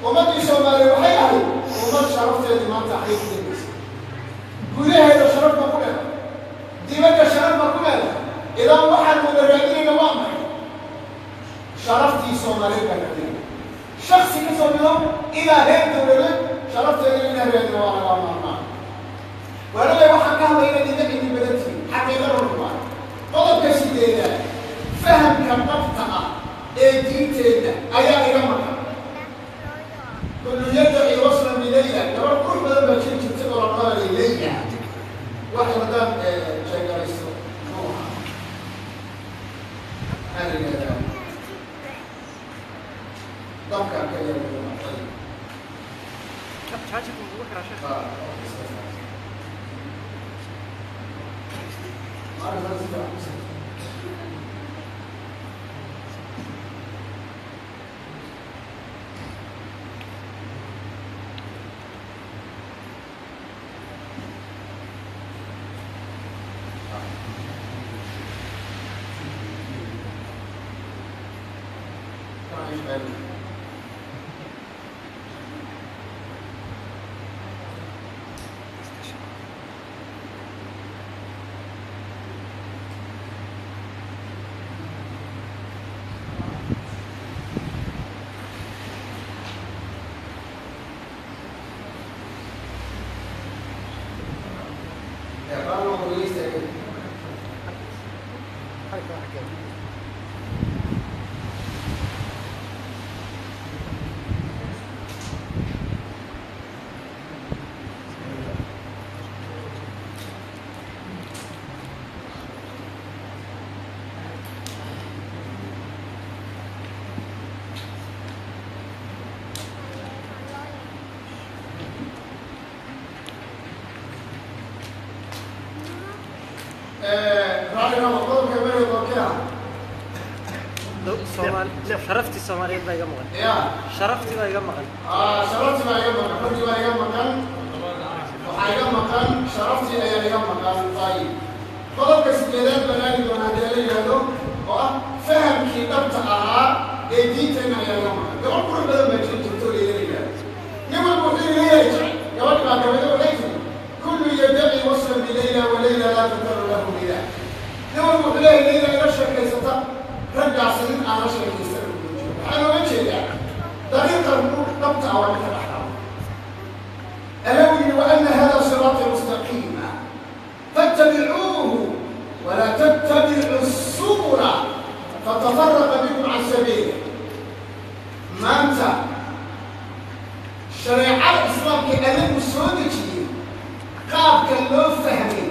ummaddii Soomaaliya. Waxay ahayd ummad sharafteedii maanta xay ku dambaysa. Gudaheeda sharaf ba ku leedahay, dibadda sharaf ba ku leedahay. Idan waxaan wada raadinayna waa maxay? Sharaftii Soomaaliyeed baan raadinayna, shaksi ka soo bilow ilaa heer dowladeed. Sharafteeda inaan raadina waa lagaa maarmaan. Waalale waxaan ka hadlayna idinka cilmi badantihin, xaqiiqada rumaa. Qodobka sideedaad, fahamka dhabta ah ee diinteenna ayaa iga maqan. Kullu yaddaci waslan bilayla. Gabar qurux badan baa jiri jirtay oo la qabanaya Layla. Waxay haddaan sheegaraysto muxuu ahaa, maxaa la yidhahdaa, dabka ka yar. Ayib. Qodobka ah. Sharaftii Soomaaliyeed baa iga maqan. Ya. Sharaftii baa iga maqan. Sharaftii baa iga maqan, runtii baa iga maqan, waxaa iga maqan sharaftii ayaa iga maqan. Ayib, qodobka sideedaad baan aadi doona haddii la yidhaahdo, oo ah fahamkii dhabta ahaa ee diinteenna ayaa iga maqan. Gabadh qurux badan baa jiri jirto oo layla yidhahdo. Nin walba wuxuu leeyahay jecel. Gabadhi baa gabadho waxay tiri: kullu yaddaci waslan bilayla walayla laa tutaru lahu bilah. Nin walba wuxuu leeyahay Layla ila sheekaysata. Raggaasi nin aan la sheekaysan ugu jiro. Waxaa looga jeedaa dariiqa dhabta ah waa midka dhexdhaw. Alla uu yidhi: waana hada siraatii mustaqiima fattabicuuhu walaa tattabicuu subula fatafaraqa bikum can sabiilih. Maanta shareecada Islaamka adigu soo dejiyey qaabka loo fahmay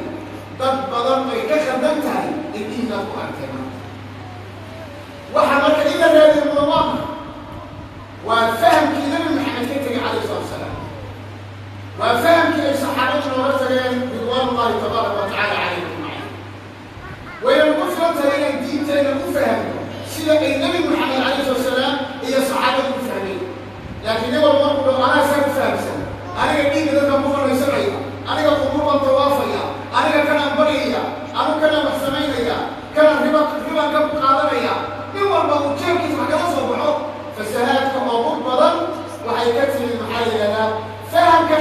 dad badan bay ka khaldan tahay. Indhihiinaad ku arkay maanta. Waxaa marka in la raadiyo mudan waa maxay? Waa fahamkii Nabi Maxamed ka tegay calayhi salatu wasalaam, waa fahamkii ay saxaabadu nooga tageen ridwaanullahi tabaaraka wa tacaala calayhim ajmaciin. Wayna ugu filan tahay inaan diinteenna u fahamno sida ay Nabi Maxamed calayhi salatu wasalaam iyo saxaabadu u fahmeen. Laakiin nin walba markuu dhaho anaa saa ku fahamsan.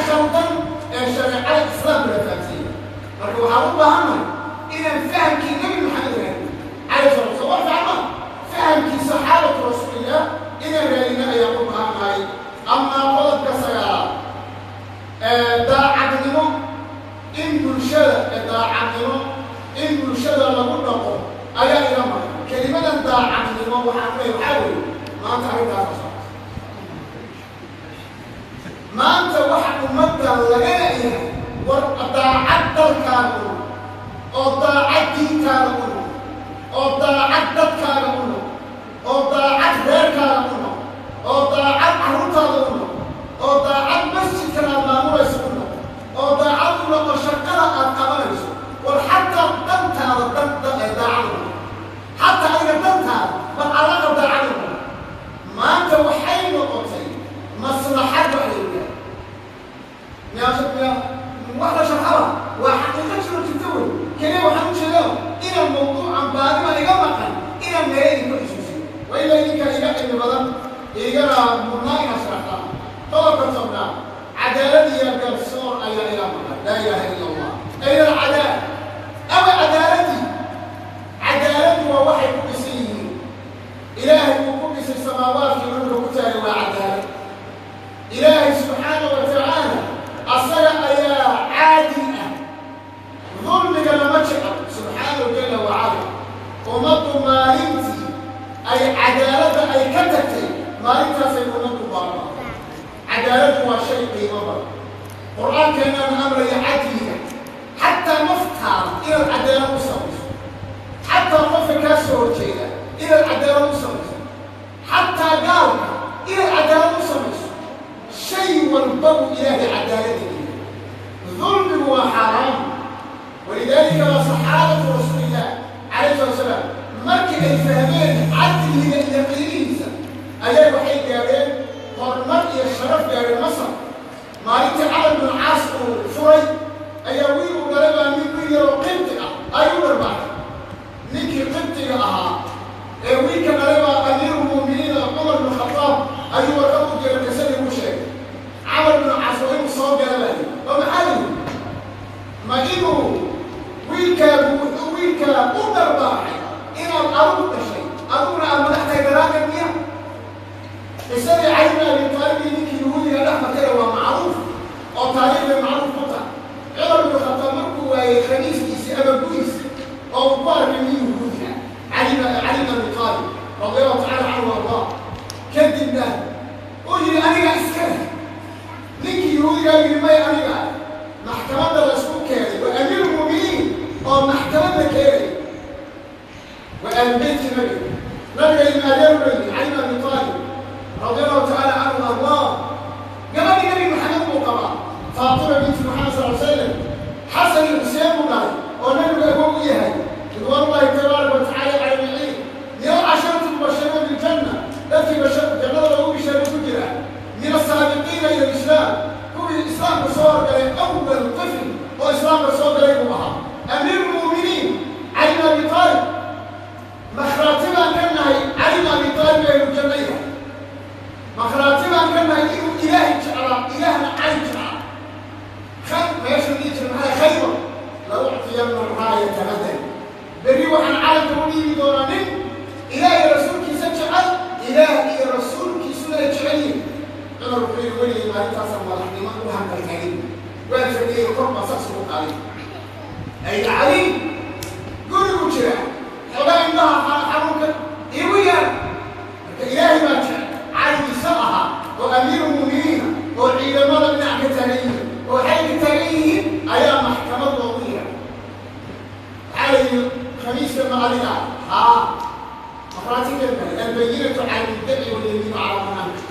khaldan ee shareecada islaamka la fahamsiiyey. Marka waxaan u baahannahay inaan fahamkii Nebi Maxamed raadino calayhi salatu wasalam. War fiican ma fahamkii saxaabatu rasuulillah inaan raadino ayaan u baahannahay. Amaa qodobka sagaalaad, daacadnimo, in bulshada daacadnimo in bulshada lagu dhaqo ayaa iga maqan. Kelimadan daacadnimo waxaan leeyahay waxaa weeye maanta arrintaasa socota. Maanta waxa ummaddan laga leeyahay, war daacad dalkaaga u noq, oo daacad diintaada u noq, oo daacad dadkaaga u noq, oo daacad reerkaaga u noq, oo daacad carruurtaada u noq, oo daacad masjidkan aad maamulayso u noq, oo daacad u noqo shaqada aad qabanayso. War xataa dantaada dan daacad u noq, xataa adiga dantaada bal alaqa daacad u noq. Maanta waxay noqotay maslaxad wax la yidhaah miyaa wax la sharxaba, waa xaqiiqo jiro jirto wey. Keliya waxaan u jeedaa inaan mawduucan baadima iga maqan inaan meelo idinku xusuusiyo, waa ilaa idinkaa iga cilmi badan igana mudnaa inaad sharaxtaan. Qodobka 10aad, cadaalad iyo garsoor ayaa iga maqan. Laa ilaaha illa Allah. Ayna alcadaala ama cadaaladii? Cadaaladdu waa waxay ku dhisan yihiin. Ilaahay uu ku dhisay samaawaadkii dhulka ku taagay waa cadaalad. Ilaahay subxaana wa tacaala asaga ayaa caadil ah, dulmiga lama jecel subxaanahu jalla wacala. Ummaddu maalintii ay cadaaladda ay ka tagtay, maalintaasay ummaddu baaba'day. Cadaaladdu waa shay qiimo badan. Qur-aankeenana amraya cadliga, xataa naftaada inaad cadaalad u samayso, xataa qofka kaa soo horjeeda inaad cadaalad u samayso, xataa gaalka inaad cadaalad u samayso. Shay walba buu Ilaahay cadaalada geliya. Dulmigu waa xaaraam. Walidaalika waa saxaabatu rasuulillah calayhi salatu wasalaam markii ay fahmeen cadliga iyo qiimihiisa ayaa waxay gaadheen horumar iyo sharaf gaadheen. Masar maalintii Camar bin Caas uu furay ayaa wiil uu dhalay baa nin wiil yaroo Qibti ah ayuu dharbaaxay. Ninkii Qibtiga ahaa ee wiilka dhalay baa amiirulmu'miniin Cumar bin Khataab ayuu warqad u diray, qisadii u sheegay. Camar bin Caas waa inuu soo gala baa yidhi. Oo maxaa yidhi? Ma inuu wiilkaagu wuxuu wiilkaa u dharbaaxay inaad adigu dhashay, adiguna aad madaxtahay daraaddeed miya? Qisadii Cali bin Abi Taalib iyo ninkii yahuudiga dhex martayna waa macruuf oo taariikhday macruuf ku tahay. Cumar bin Khataab markuu waayey khamiiskiisii ama gudiisi oo uu ku arkay nin yahuudi ah, Cali bin Abi Taalib radi Allahu tacala canhu ardaa, kadibna uu yidhi aniga iska leh, ninkii yahuudigaa yidhi may aniga ah. Maxkamadda la isku keenay, waa amiirulmu'miniin oo maxkamad la keenay, waa aalubeytkii nabiga, nabiga ilma adeer u leeyihi Cali bin Abi Taalib radi Allahu tacala canhu ardaa. Gabadhii Nabi Maxamed buu qabaa, Faatima binti Maxamed sal l slam. Xasan iyo Xuseen buu dhalay oo nabigu awow u yahay ridwaanullahi tabaaraka wa tacala cala almaciin, min alcasharati mubashiriina biljanna, dadkii jannada loogu bishaaray ku jira, min asaabiqiina ila alislaam, kuwii islaamka soo horgalay, awal tifl oo islaamka soo galay buu ahaa amiirulmu'miniin Cali bin Abi Taalib. Makhraati baan ka nahay Cali bin Abi Taalib aynu janno yahay. Makhraati baan ka nahay inuu Ilaahay jeclaa, Ilaahna Cali jeclaa. Meesha dhihi jira maxaa? Khaybar. La uctiyanna raayata gadan, berri waxaan calanka u dhiibi doonaa nin Ilaah iyo rasuulkiisa jecel, Ilaah iyo rasuulkiisuna ay jecel yihin. Cumar wuxuu yidhi weligay maalintaasaan madaxnimo u hanqaltaagin, waan fadhiyey, kor baan saas ugu qaaday. Ayna Cali gurigu jira, xogaa indhaha xanuunka igu yeer. Marka Ilaahay baa jecel caligiisa ahaa oo amiirulmu'miniina oo ciidamada dhinac ka taagan yihiin oo xay ka taagan yihiin ayaa maxkamad loogu yeeray. Waxaa la yidhi khamiiska ma adiga? Haa. Makhraati keen. Albayinatu cala almuddaci walyamiinu calaa man ankar.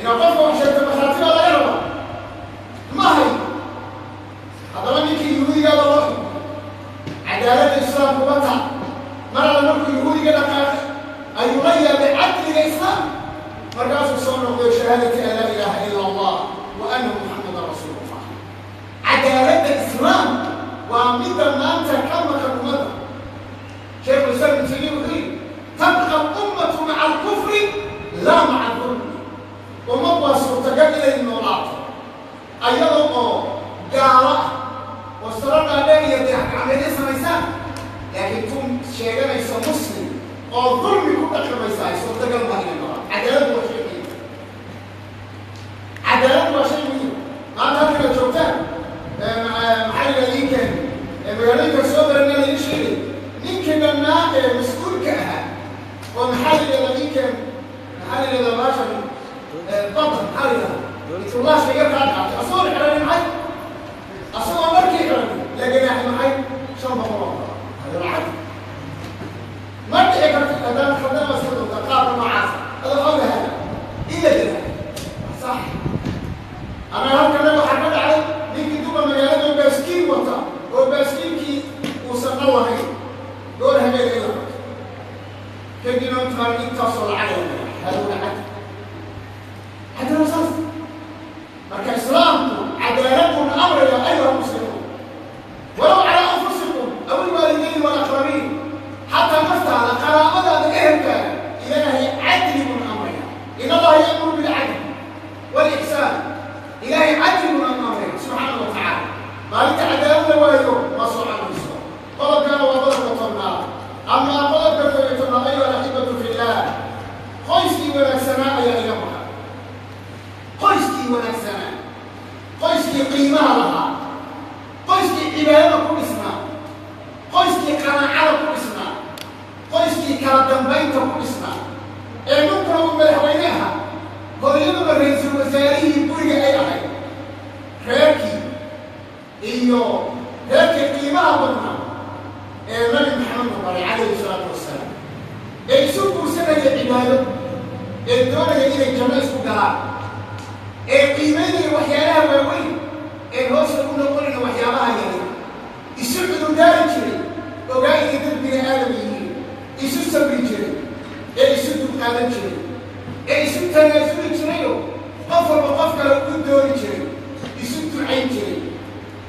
Inaad qofka wax sheegto makhraati baa laga rabaa. Ma hayo. Haddaba ninkii yahuudigaaba loo xukmay, cadaaladda islaamku ma taa. Mar alla markuu yahuudiga dhaqaaqay ayuu la yaabay cadliga islaamka. Markaasuu soo noqday shahaadati an laa ilaaha ila Allah wa anna Muxamadan rasuulullah. Cadaaladda islaamka waa midda maanta ka maqan ummadda. Sheekhu Islam Ibn Taymiya wuxuu yidhi: tabqa alummatu maca alkufri laa maca adulmi. Ummad waa suurtagal inay noolaato. Ayada oo gaalo ah oo saro dhaadheer iyo dayax-gacmeedyo samaysaan, laakiin tun sheeganaysa Muslim oo dulmi ku dhaqmaysa ay suurtagal maaha inay noqon. Cadaaladdu waa shay muhiim, cadaaladdu waa shay muhiim. Maanta halkana joogtaan, maxaa la yidhahda, inkeen magaalooyinka soo barana laidin sheegay ninkii dhannaa ee mas-uulka ahaa oo, maxaa la yidhahdaa, inkeen, maxaa la yidhahdaa, baashan badda, maxaa la yidhahdaa, intuu laashka yar kaa qaatay asagoo xidhanin, maxay, asagoo dharkii xidhanin la ganaaxay, maxay, 500 oo dolar. Hada lacag ma dhici karto. Haddaan khaldana iska doonta qaabka noocaasa adoo xawla hada in la ganaaxay sax. Annaga halkana waxaa ka dhacay ninkii duqa magaalada baaskiil wata oo baaskiilkii uusan qal lahayn goor habeen in la qabto, kadibna intaan intaasoo lacag la ganaaxay. Hada lacag haddana saas. Marka Islaamku cadaalad buuna amraya. أيها المسلمون، ولو على أنفسكم أو الوالدين والأقربين، xataa naftaada, qaraabadaada, ehelkaaga, Ilaahay cadli buuna amraya. إن الله يأمر بالعدل والإحسان. Ilaahay cadli buuna amraya subxaana wa tacaala. Maalinta cadaalad la waayo ma soconayso. Qodobkana waa qodobka 10aad. Amaa qodobka 11aad, أيها الأحبة في الله, qoyskii wanaagsanaa ayaa iga maqan. Qoyskii wanaagsanaa, qoyskii qiimaha lahaa, qoyskii cibaadada ku dhisnaa, qoyskii qanaacada ku dhisnaa, qoyskii kala dambaynta ku dhisnaa, ee ninkuna uu madaxweyne ahaa, hooyaduna ra-iisul wasaarihii guriga ay ahayd, reerkii iyo reerkii qiimaha badnaa ee Nabi Maxamed u baray calayhi salaatu wasalaam, ee isu guursanaya cibaado, ee doonaya inay janno isku galaan, ee qiimaynaya waxyaalaha waaweyn, ee hoosta u noqonayna waxyaabaha yaryar, isu cudurdaari jiray, ogaa inay dad bini aadam yihiin, isu sabri jiray, ee isu dulqaadan jiray, ee isu tanaasuli jirayo, qof walba qof kale u doori jiray, isu ducayn jiray,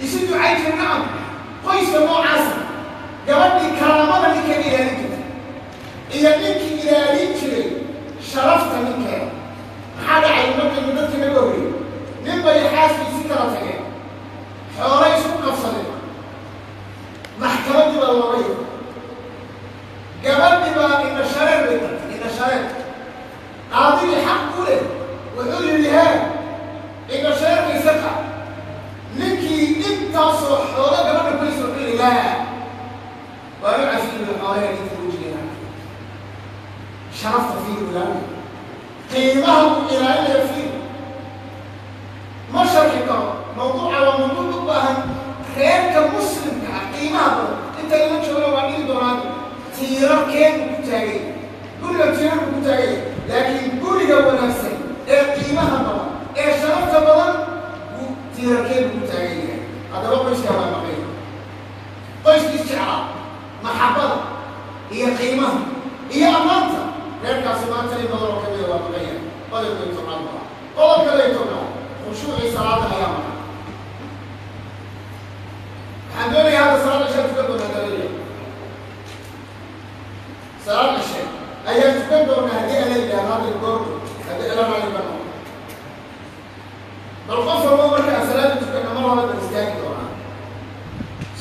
isu ducayn jiray. Nacam, qoyska noocaasa, gabadhii karaamada ninkeeda ilaalin jirtay iyo ninkii ilaalin jiray sharafta ninkeeda. Maxaa dhacay? Markaynu dadkii naga horreeyey, nin bay xaaskiisi kala tageen, xoolay isku qabsadeen, maxkamaddii baa looga yiri, gabadhii baa indha shareer bay qabtay, indha shareer. Qaadigii xaq u leh wuxuu yidhi: "Hee, indha shareerka iska qaad." Ninkii intaasoo xoolo gabadha kulaysa wuxuu yidhi: "Laa, waa u cafiiyo xoolaha ninka wejigeena." Sharafta fiir ilaalinaya, qiimaha uu ilaalinaya fiir. Ma sharxi karo mawduuca, waa mawduuc u baahan reerka Muslimka ah qiimaha badan. Inta ila joogna waa dhigi doonaan tiirarkeenu ku taagay guriga, tiirarku ku taagaya. Laakiin guriga wanaagsan ee qiimaha badan ee sharafta badan tiirarkeenu ku taagan yahay. Haddaba qoyskaa waa maqay, qoyskiis jeclaa maxabada iyo qiimaha iyo ammaanta, reerkaasi maanta in badan oo kamida waa maqan yahay. Qodobka 10aad baa. Qodobka 11aad, khushuucii salaada ayaa maqan. Waxaan doonayaa hadda salaad cishaa tukan doonaa, dalaya salaad cishe ayaan tukan doonaa haddii ala yidhahdo hadda goordo, haddii ala raalli ka noqo. Bal qof walbo marka aan salaada tukanna mar laba bal istaagi doonaa,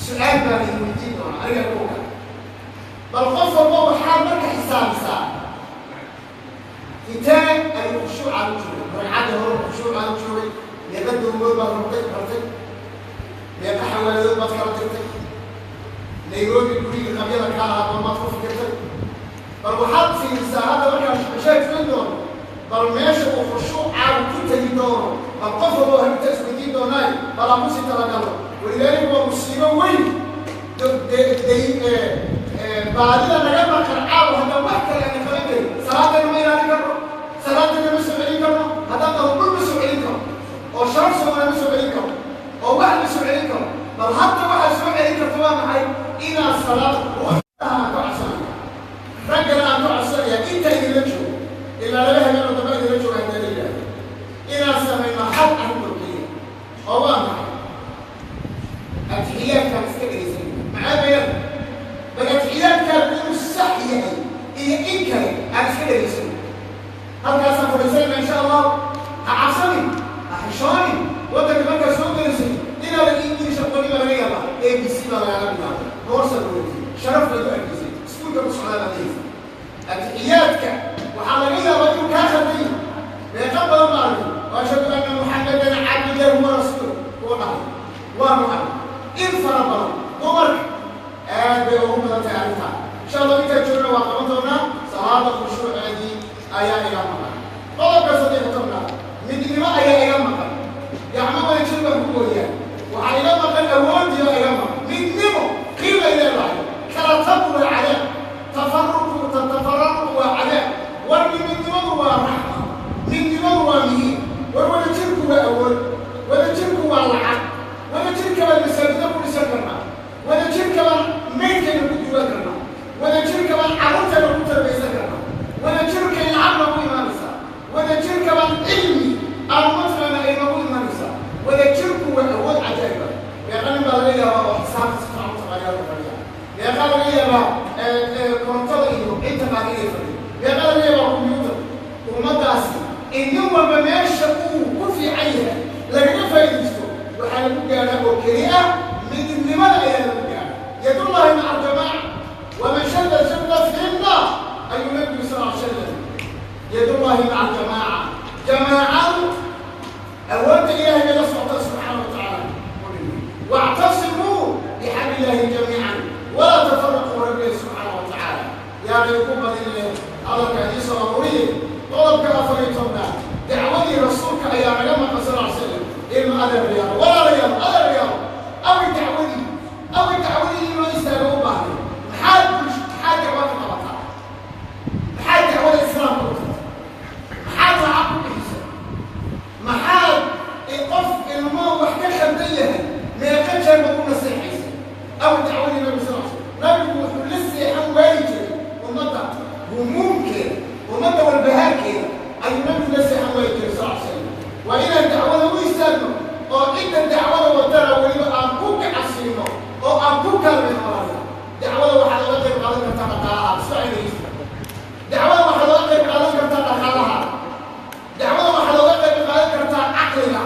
su-aal baan idin weydiin doonaa aniga kuwa. Bal qof walbo waxaad marka xisaabisaa intee ayuu khushuucaan u joogay ragcadda hore, khushuucaan u joogay. Meeqa dowlood baad rabtay bartay? Meeqa xawaaladood baad kala dirtay? Nairobi gurigii qabyada ka ahaa goomaad ku fikirtay? Bal waxaad fiirisaa hadda markaan cishaa tukan doono, bal meesha uu khushuucaagu ku tegi doono. Bal qof walbo harinta isweydiin doonaayo, bal aan kusii talagalo. Walidaalika waa musiibo weyn baadida naga maqan caawa. Haddaan wax kale aana qaban karin, salaadayna ma ilaalin karno, salaadayna ma soo celin karno. Haddaan qabo dhul ma soo celin karo, oo sharaf Soomaali ma soo celin karo, oo wax ma soo celin karo. Bal hadda waxaad soo celin karto waa maxay? Inaad salaad aan ka codsanaya, raggana aan ka codsanaya, inta idinla joogo ilaa laba habeenoo dambe idinla jooga, haddii la yidhaahdo, inaan samayno hal arrin oo keliya. Oo waa maxay? Atixiyaadkaan iska dhegaysanayna maxaa bayada. Bal atixiyaadkaagu inuu sax Waanu arag in fara badan dumarka aad bay ugu badan tahay arrintaa. Insha Allah intaa joogna waa qaban doonaa. Salaada khushuuceedii ayaa iga maqan. Qodobka 13aad, midnimo ayaa iga maqan. Gacmo wada jir baan ku gooyaa. Waxaa iga maqan awoodii oo iga maqan. Midnimo qiimay leedahay. Kala tagu waa cadaab, tafaruqu tafarruqu waa cadaab. War midnimadu waa raxma, midnimadu waa muhiim. War wada jirku waa awood, wada jirku waa lacag, wada jirka baan masaajida ku dhisan karnaa, wada jirka baan maydkayna ku duwan karnaa, wada jirka baan carruurtayna ku tarbaysan karnaa, wada jirkay lacag noogu imaanaysaa, wada jirka baan cilmi aan mataqaana ay noogu imaanaysaa. Wada jirku waa awood cajaa'iba. Meeqa nin baa laga yaabaa oo xisaabta si fiican u taqaanaa ku fadhiya? Meeqa laga yaabaa korontada iyo cid taqaana inay fadhiyo? Meeqa laga yaabaa computer? Ummaddaasi in nin walba meesha uu ku fiican yahay lagaga faa'iidaysto waxaa lagu gaadhaa oo keli ah midnimada ayaa lagu gaadhaa. يد الله مع الجماعة ومن شل شل في النار ayuu nabigu صلى الله عليه وسلم. يد الله مع الجماعة. Jamaacadu awoodda Ilaahay bay la socota subxaana wa tacaala. واعتصموا بحبل الله جميعا ولا تفرقوا. Rabbi subxaana wa tacaala yaanay ku badinle hadalka idiin soo aruuriye. Qodobka 14aad, dacwadii rasuulka ayaa naga maqan صلى الله عليه وسلم. Ilma adeerayaal, walaalayaal, adeerayaal, awi dacwadii, awi dacwadii inoo istaaga u baahnay. Maxaad bulsh maxaad dacwa ka qabataa? Maxaad dacwada islaamka u tarta? Maxaad lacag ku bixisa? Maxaad qof ilmo wax ka khaldan yahay meeqa jeer baad u naseexaysa? Aw dacwadii nabi صلى الله nabigu wuxuu la seexan waayi jiray ummadda humuumkeeda, ummadda walbahaarkeeda ayuu nabigu la seexan waayi jiray صلى الله عليه. Waa inaan dacwada u istaagno oo cidda dacwada wadana weliba aan ku gacasiino oo aan ku kaalmayno. Walaalayaal, dacwada waxaa looga qayb qaadan kartaa dhaqaalaha isfacidaysa. Dacwada waxaa looga qayb qaadan kartaa dhaqaalaha. Dacwada waxaa looga qayb qaadan kartaa caqliga.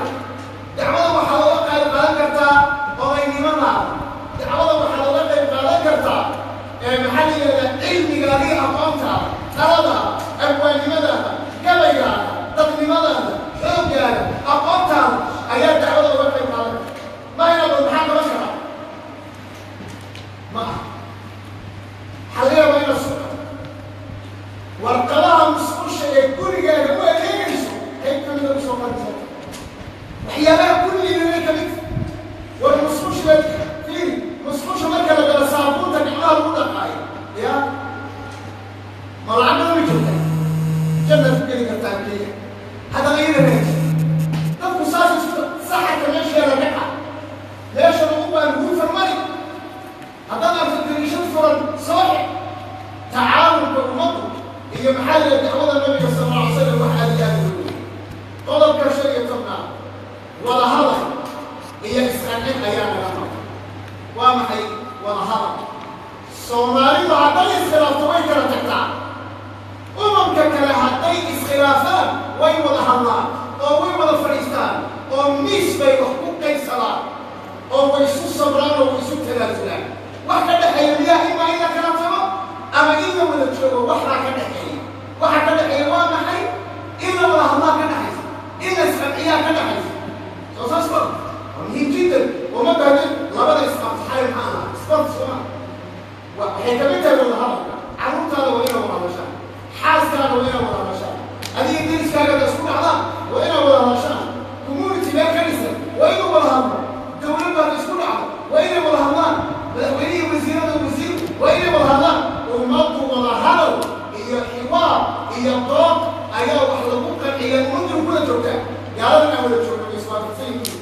Dacwada waxaa looga qayb qaadan kartaa odaynimadaada. Dacwada waxaa looga qayb qaadan kartaa, maxaa la yidhahdaa, cilmigaada iyo aqoontaada, taladaada, abwaannimadaada, gabaygaada, dadnimadaada, xooggaada, aqoontaada ayaa dacwada uga qayb qaadan karta. Ma inaad maxaa qaban karaa ma aha. Waxaa laga yaabaa inaad suuqa warqadaha musqusha ee gurigaaga u adeegayso qayb ka mida usoo qarisa. Waxyaabaha kulligeeda ka mid war musqusha fiiri. Musqusha marka la gala, saabuunta gacmaha lagu dhaqaayo ya ma lacag badan ma jirta? Jannaad ku geli kartaa keliya. Haddana iyada raaj dadku saas isku saxarka meesheeda dhaca, meesha lagu baan huufan mari. Haddaad arko dariishad furan, soo xig. Tacaawunka ummaddu iyo maxaa la dacwada nabiga صلى الله عليه وسلم wax aad iyo aad u weyn. Qodobka 15aad, wada hadal iyo isqancin ayaa naga maqan. Waa maxay wada hadal? Soomaalidu hadday iskhilaafto way kala tagtaa. Umamka kale hadday iskhilaafaan way wada hadlaan oo way wada fadhiistaan oo miis bay wax ku qaybsadaan oo way isu sabraan oo way isu tanaasulaan. Wax ka dhexeeya miyaa imaa in la kala tago ama in la wada joogo? Waxbaa ka dhexeeya. Waxa ka dhexeeya waa maxay? In la wada hadlaa ka dhexaysa, in la isqanciyaa ka dhexaysa. Soo saas ma waa muhiim jiddan. Ummadda haddii labada isqabtaxay maxaa aha isbart sooma waxay kamid tahay wada hadalka. Carruurtaada waa inaad wada hadashaan, xaaskaaga waa inaad wada hadashaan, adiga deriskaaga da isku dhacdaan waa inaad wada hadashaan, community meel ka dhisan waa inuu wada hadlo, dowlad baada isku dhacdo waa inay wada hadlaan, madaxweynihii, wasiirada, wasiir waa inay wada hadlaan. Ummaddu wada hadal iyo xiwaar iyo dood ayaa wax lagu qanciya. Ummaddu kula joogtaa gaaladan aan wada joogno way iswaafaqsan yihiin.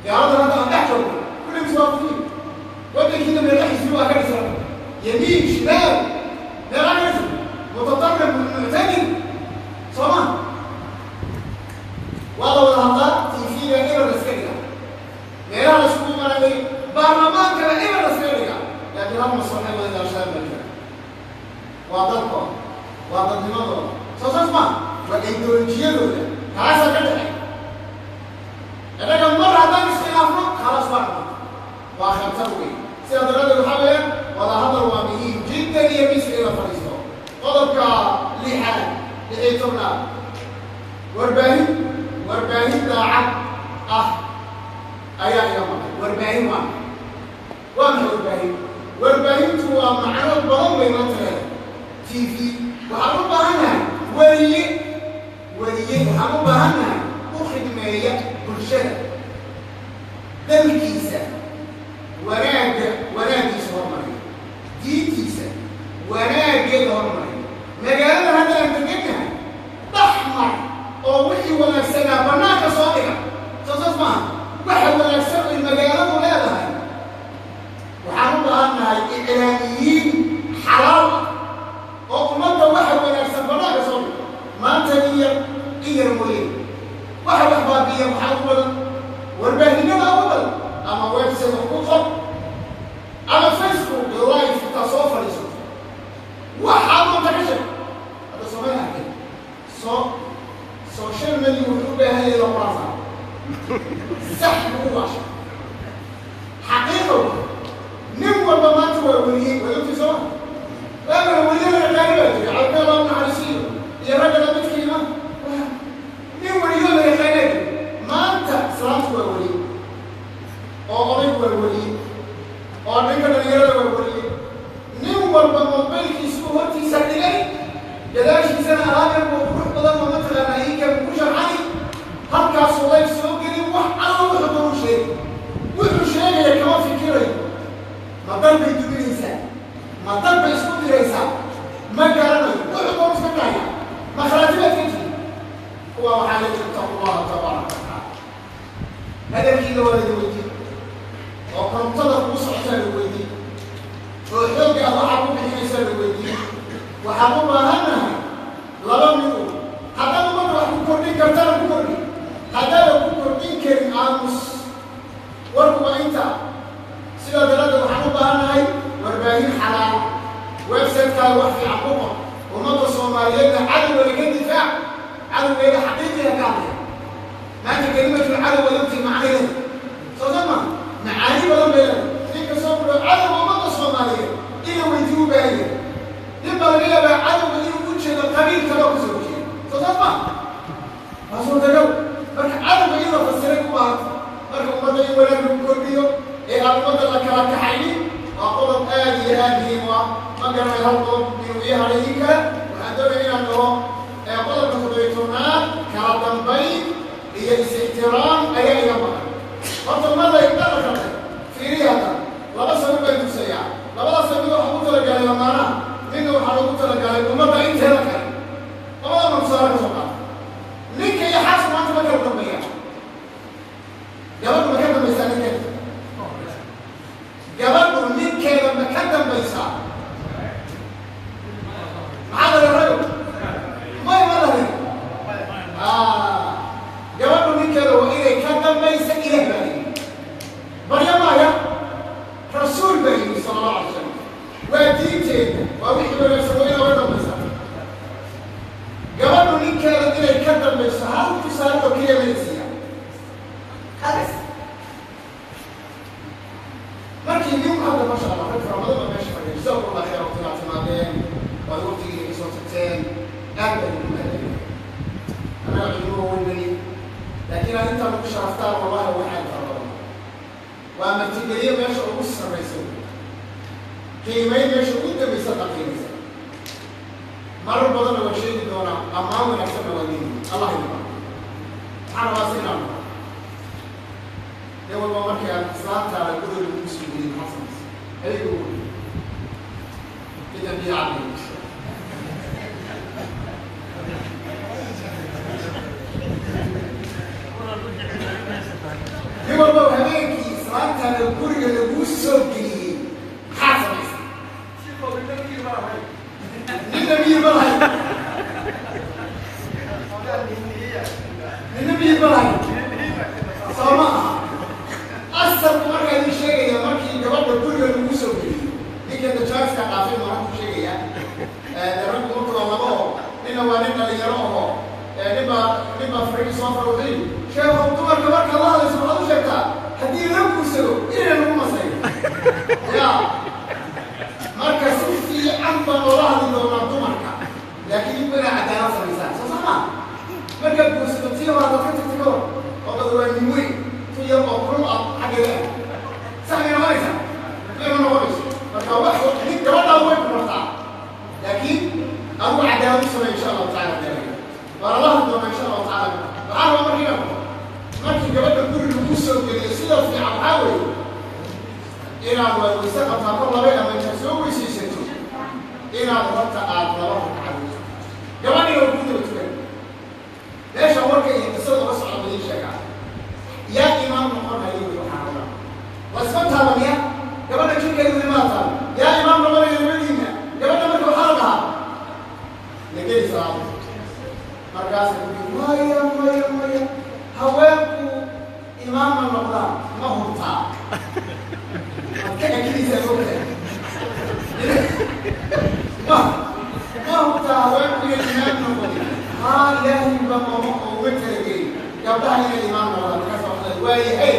Gaaladan hadda aan dhex joogno kulli iswaafaqiin. Waddankiina meeqa xisbi waa ka dhisan? يمين، شمال، meeqa ka dhisan? متطرف، معتدل، soo ma waa la wada hadlaa? TV-ga eber la iska dhigaa, meelaha la isugu imanayay, baarlamaankana eber la iskaga dhigaa, laakiin hal maslaxay wada ilaashaan baa jira. Waa dalkooda, waa dadnimadooda. Soo saas ma waa ideolojiyadooda taasaa ka dhexay. Innaga mar haddaan iskhilaafno, khalaas, waa dhamaatay, waa khatar wey. Sidaa daraaddeed waxaa weeyaan wada hadal waa muhiim jiddan iyo miiska in la fadhiisto. Qodobka lixaad, 16aad, warbaahin daacad ah. Ayaa iga maqan. Warbaahin waa maxay? Waa maxay warbaahin? Warbaahintu waa macno badan bay maanta leedahay. TV waxaan u baahannahay, weriye, weriye waxaan u baahannahay u khidmeeya bulshada, dalkiisa wanaagga, wanaaggiisa hormariya, diintiisa wanaaggeeda hormariya. Magaalada hadda aan degannahay dhaxmar oo wixii wanaagsanaa bannaanka soo dhiga. Soo saas maaha? Waxa wanaagsan ay magaaladu leedahay waxaan u baahannahay iclaamiyiin xalaal ah oo ummadda waxa wanaagsan bannaanka soo dhiga. Maanta in yar, in yar mooye, waxa wax baabi'iya waxaa ugu badan warbaahinada ugu badan. Ama website wax ku qor ama Facebook live intaa soo fadhiisato waxaa doonta ka sheeg. Hadda soomali arkay soo social media wuxuu u baahan yahay la quraan saaro, sax ugu waasha xaqiiqa wa. Nin walba maanta waa weriyey, waa ogtii sooma? Waagana weriyada yaqaani baa jira, cabdi Allah u naxariisiyo iyo ragga lamidkiima. Nin weriyo la yaqaanaa jira. Maanta islaamtu waa weriye, oo odaygu waa weriye, oo ninka dhalinyarada waa weriye. Nin walba mobaylkiisu hortiisa dhigay, gadaashiisana alaab buu qurux badan oo mataqaanaa iinka ku sharxay, halkaasuu live soo gelin, wax alla wuxuu doonu sheegay. Wuxuu sheegaya kama fikirayo. Ma dal bay duminaysaa? Ma dal bay isku diraysaa? Ma garanayo. Wuxuu doonu iska dhahaya. Makhraati baad ka tihi kuwa. Waxaa la ittaqu llaha tabaaraka watacaala. Hadalkiina waa laga weydiin, oo korontada kugu socotaa la weydiin, oo xoogga ah waxaa ku bixinaysaa la weydiin. Waxaan u baahannahay laba mid u: haddaad ummadda wax ku kordhin kartana ku kordhin, haddaada ku kordhin karin aamus. Warku waa intaa. Sidaa daraaddeed waxaan u baahannahay warbaahin xalaal. Website-kaaga wax fiican ku qor. Ummadda Soomaaliyeedna cadowga laga difaac, cadowgeeda xaqiiqiga ka hadlaya. Maanta kelimatul cadow waad ogtihi macnaheeda, soo san ma? Macaani badan bay leedahay. Ninka soo kudho cadowga ummadda Soomaaliyeed ina weydii u baahan yahay. Nin baa laga yaabaa cadowga inuu u jeedo qabiil kaloo kasoo horjeeda. Soo saas ma waa suurtagal? Marka cadowga in la fasiray u baahanta. Marka ummadda in wanaag lagu kordhiyo ee aan ummadda la kala kaxaynin waa qodob aad iyo aad muhiim u ah. Ma garanayo hal qodob inuu ii hadhay in kale. Waxaan doonaya inaan dhaho qodobka 17aad, kala dambayn iyo is-ixtiraam ayaa iga maqan. Horta ummadda dhaqan kartay fiiriya. Hadda laba sawir baan tusayaa. Labada sawir waxaa ugu talagalay lamaanaha, midna waxaa loogu talagalay ummadda inteeda kale. Labada ma tusaale ka soo qaata. Ninka iyo xaasku maanta ma kala dambeeya? Gabadhu ma ka dambaysaa ninkeeda? Gabadhu ninkeeda ma ka dambaysaa? Maxaa la rago? May, ma lahayn. Gabadhu ninkeeda waa inay ka dambaysa. Ilaah baa yidhi, barya maaya, rasuul baa yidhi sala allahu alay slam. Waa diinteeda, waa wixii wanaagsan, waa inaa ka dambaysa. Gabadhu ninkeeda inay ka dambayso hal tusaale oo keliya manaysiiya halis. Markii nin hadda, masha Allah, rag fara badan baa meesha fadhiya. Jazakum Allah khayr. Waqtigaa timaadeen waad waqtigiina kasoo tagteen, aad baan ugu mahadcelinaya. Annaga culimo weynani, laakiin aad intaan ugu sharaftaan, wallahi waxaan fara badan waa martigeliye meesha ugu sarraysa, qiimayn meesha ugu dambaysa qiimaysa. Marar badanna waan sheegi doonaa, ammaan wanaagsanna waa leeyihi. Allah idin baro. Waxaan rabaa si inaan dhaho: nin walba markii aad islaantaada guriga lagu soo geliyay maxaad samaysa? Adiga ugu midaan biyo cabay. Nin walba habeenkii islaantaada guriga laguu soo geliyey maxaad samaysa? Ninna biyo ma lahayn, ninna biyo ma lahayn, soo ma aha? Asalku markaa idin sheegaya, markii gabadha guriga lagu soo geliyo, ninka dajaaska dhaafay marka ku sheegaya. De raggu marka waa laba oo ninna waa nin dhalinyaro aho. Nin baa fariin soo fara, wuxuu yidhi: "Sheekhow, dumarka markaad la hadlayso waxaad u sheegtaa haddii la guursado inay lagu masayo." oo kulul ah xaggeeda sax may noqonaysaa? May noqonayso. Marka wax mid gabadhaadu way ku martaa, laakiin adigu cadaalad u samey, insha Allahu tacala. Waana la hadli doonaa, insha Allahu tacala. Waxaa rabaa markii inaan markii gabadha guri lagu soo geliyo, sida fiican waxaa weeye inaad waad weyse qabtaa kor labay ama intaad soo weysaysato inaad horta aad laba ragcadood gabadhina waa ku daba tukan. Meesha warka iyo qisada uga socda idiin sheegaa. Yaa imaam noqon hayo wey? Waxaa rabaa lasma taabanaya gabadha jirkeedu limaa taaban. Yaa imaam noqonaya labadiina? Gabadha marka waxaa la dhahaa la geli salaada. Markaasa ku maya, maya, maya, haweenku imaamma noqdaan. Ma hubtaa? Waad ka akidaysaa, mogtahay? Ma hubtaa haweenku inay imaam noqonin? Haa, Ilaahay ba ooma uga talagelin gabdhaha inay imaam noqdaan. Markaas waxaa waayahay,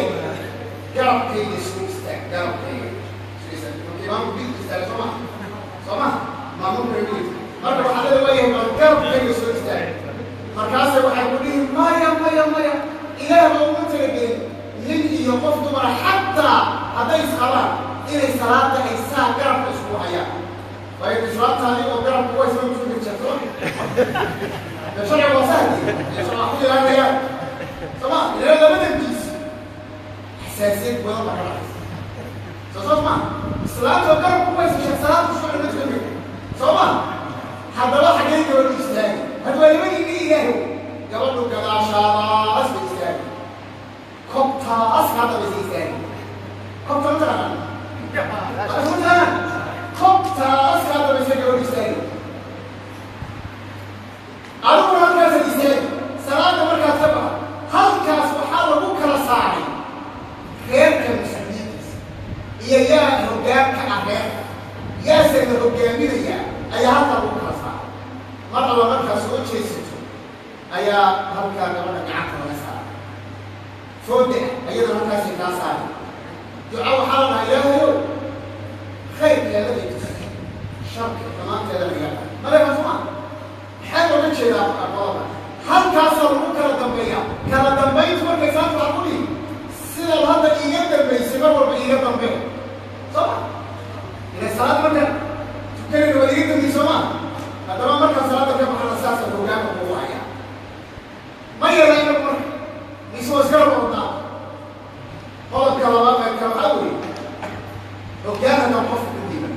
garabkayga soo istaag, garabkayga soo istaag. Marka imaamku bidix istaaga, soo maha? Soo maha? Maamulka midigta. Marka waxaa leeda waayahay, bal garabkayga soo istaag. Markaase waxay ku dhihi, maya, maya, maya, Ilaah ba uma talagelin nin iyo qof dumara, xataa hadday isqabaan, inay salaada ay saa garabka isku hayaan. Waayo islaamtaadi oo garabka ku haysa ma tukan jirto. Sharciga waa sahli, sharciga ku ilaalinayaan, soo ma? Ilaa labada diis xasaasiyad badan baa ka dhacaysa, soo saas ma? Islaamta oo garabka ku haysa, sheekh, salaada ku socon ma tukan karto, soo ma? Haddaba xaggee gabadhu istaagi? Hadda waa labadiina Ilaahow. Gabadhu gadaashaadaas bay istaagi, kobtaas hadda baysa istaagi. Kobta ma taqaanaa? Ma taqaanaa? Kobtaas hadda baysa gabadhu istaagi. Adiguna halkaasaad istaagi salaada markaad ka baxo. Halkaas waxaa lagu kala saaray reerka mas-uuliyiintiisa iyo yaa hoggaanka ah reerka, yaase la hoggaaminayaa ayaa halkaa lagu kala saaray. Mar alla markaad soo jeesato ayaa halkaa gabadha gacanta laga saaray, fooda ah ayadana halkaasay kaa saaray. Duca waxaa la dhahaa, Ilaahayow, khayrkeeda ay tus, sharka dhammaanteeda laga malekaa, soo ma? Maxaa looga jeedaa qodobka? Halkaasaa lagu kala dambeeya. Kala dambayntu markay saanta waxaa ku dhihi, sidaad hadda iiga dambaysay mar walba iiga dambee, soo ma? Inay salaad markaan tukanayna waad iiga dambaysa, soo ma? Haddaba markaan salaada ka baxana saasa hogaanka kugu haya. Ma yeela inagu marka mise waa iskala wadnaa? Qodobka labaad ee kale waxaa weeye, hoggaan haddaan qofka ku dhiiban,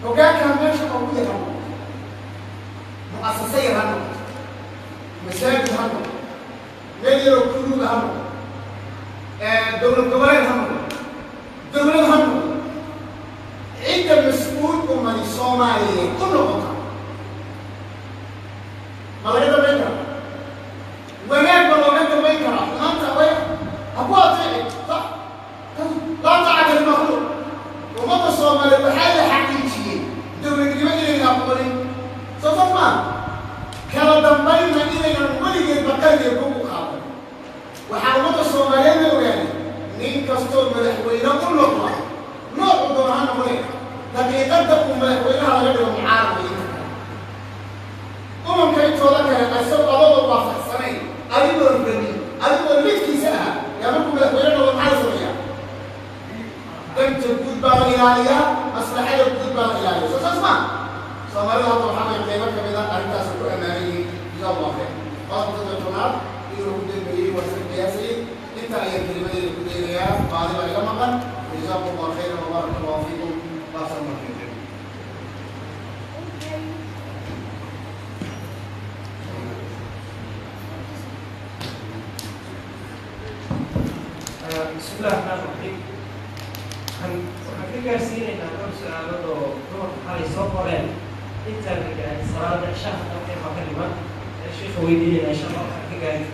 hoggaankan meesha ugu yar ha noqoto, mu'asase yar ha noqoto, masaajid ha noqoto, meel yaroo kuluuga ha noqoto, dowlad goboleed ha noqoto, dowlad ha noqoto, cidda mas-uul ummadi Soomaaliyeed u noqota ma laga dambayn karaa? Wanaag ma looga dambayn karaa? Xumaanta way ha ku ateeci, sax. Laa taacata limakhluuq. Ummadda Soomaaliyeed waxaa la xaqiijiyey dowladnimo inayna aqbalin, soo saas maa? Kala dambaynna inaynan weligeed baqaligeed kugu qaadan. Waxaa ummadda Soomaaliyeed la ogaaday, nin kastoo madaxweyne u noqda, noocu doona ha noqdee, daqiiqadda uu madaxweynaha laga dhigo mucaarad way inta kale, umamka intooda kale, isagoo adagoo waafaqsanayn, adigoo rabin, adigoo lidkiisa ahaa, yaa markuu madaxweyne noqdo maxaa la sameeyaa? Danta guud baa la ilaaliyaa, maslaxada guud baa la ilaaliya, soo saas ma? Soomaalida hadda waxaa way qaybo ka mid a arrintaas ku ammaanan yihiin. Jaza Allah khayr. Qodobka 13aad inuu ku dambeeyey waa iska qiyaasayey. Inta ayaan kelimadeeda ku daynayaa, baadi baa iga maqan. Jazaakum Allah khayran wabaaraka Allahu fiikum waasan markiin. Bismi illahi raxmaan raxiim. Waxaan ka gaarsiinaynaa dhowr su-aalood oo dumarka xalay soo qoreen intaan la gaarin salaada cishaha dalkeen baa ka dhiman ee sheikha weydiinayna, insha Allah waxaan ka gaarin.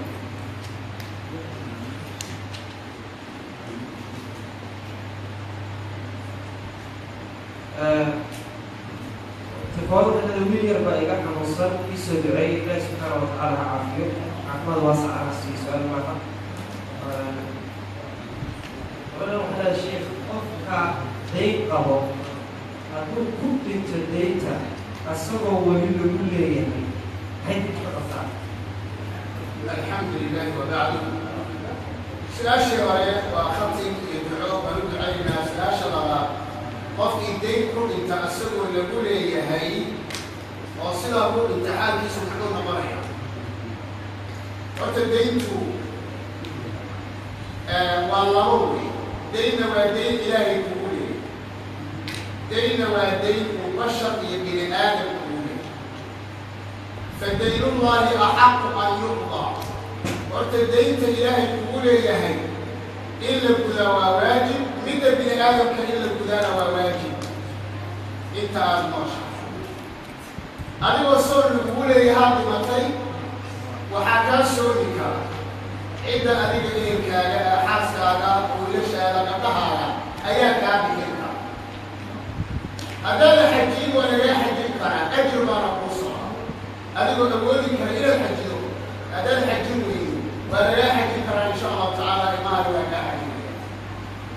Takood waxay wiil yar baa iga xanuunsan, iisoo duceeyay. Ilaahi subxaana watacaala ha caafiyo, caafimaad waasaca ha siiyo. Su-aal maaha. Gabadhan waxay leedahay, sheikh, qofka dayn qabo hadduu ku dhinto daynta asagoo weli lagu leeyahay, maxay dinta ka qabtaa? Alxamdu lilahi wabacdu. Su-aashii hore waa khatim iyo duco, waan u ducaynaynaa. Su-aasha labaad, qofkii dayn ku dhinta isagoo lagu leeyahay oo sidaa ku dhinta, xaalkiisu muxuu noqonaya? Horta dayntu waa labo wey. Daynna waa dayn Ilaahay kugu leeyay, daynna waa dayn uu bashar iyo bini aadam kugu leeyay. Fa daynullahi axaqu an yuqdaa. Horta daynta Ilaahay kugu leeyahay in la gudaa waa waajib, midda bini aadamka in la gudaana waa waajib. Inta aada noosha, adigoo soon lagugu leeyahaa dhimatay, waxaa kaa soomi kara cidda adiga ehelkaaga ah, xaaskaaga, wiilashaada, gabdhahaaga ayaa kaa bixin kara. Haddaada xajiin, waa lagaa xajin karaa, ajir baana kuu socda. Adigoo awoodi kara inaad xajido haddaad xajin weydo, waa lagaa xajin karaa, insha Allahu tacaala, ilmahaadi waa kaa xajinaya.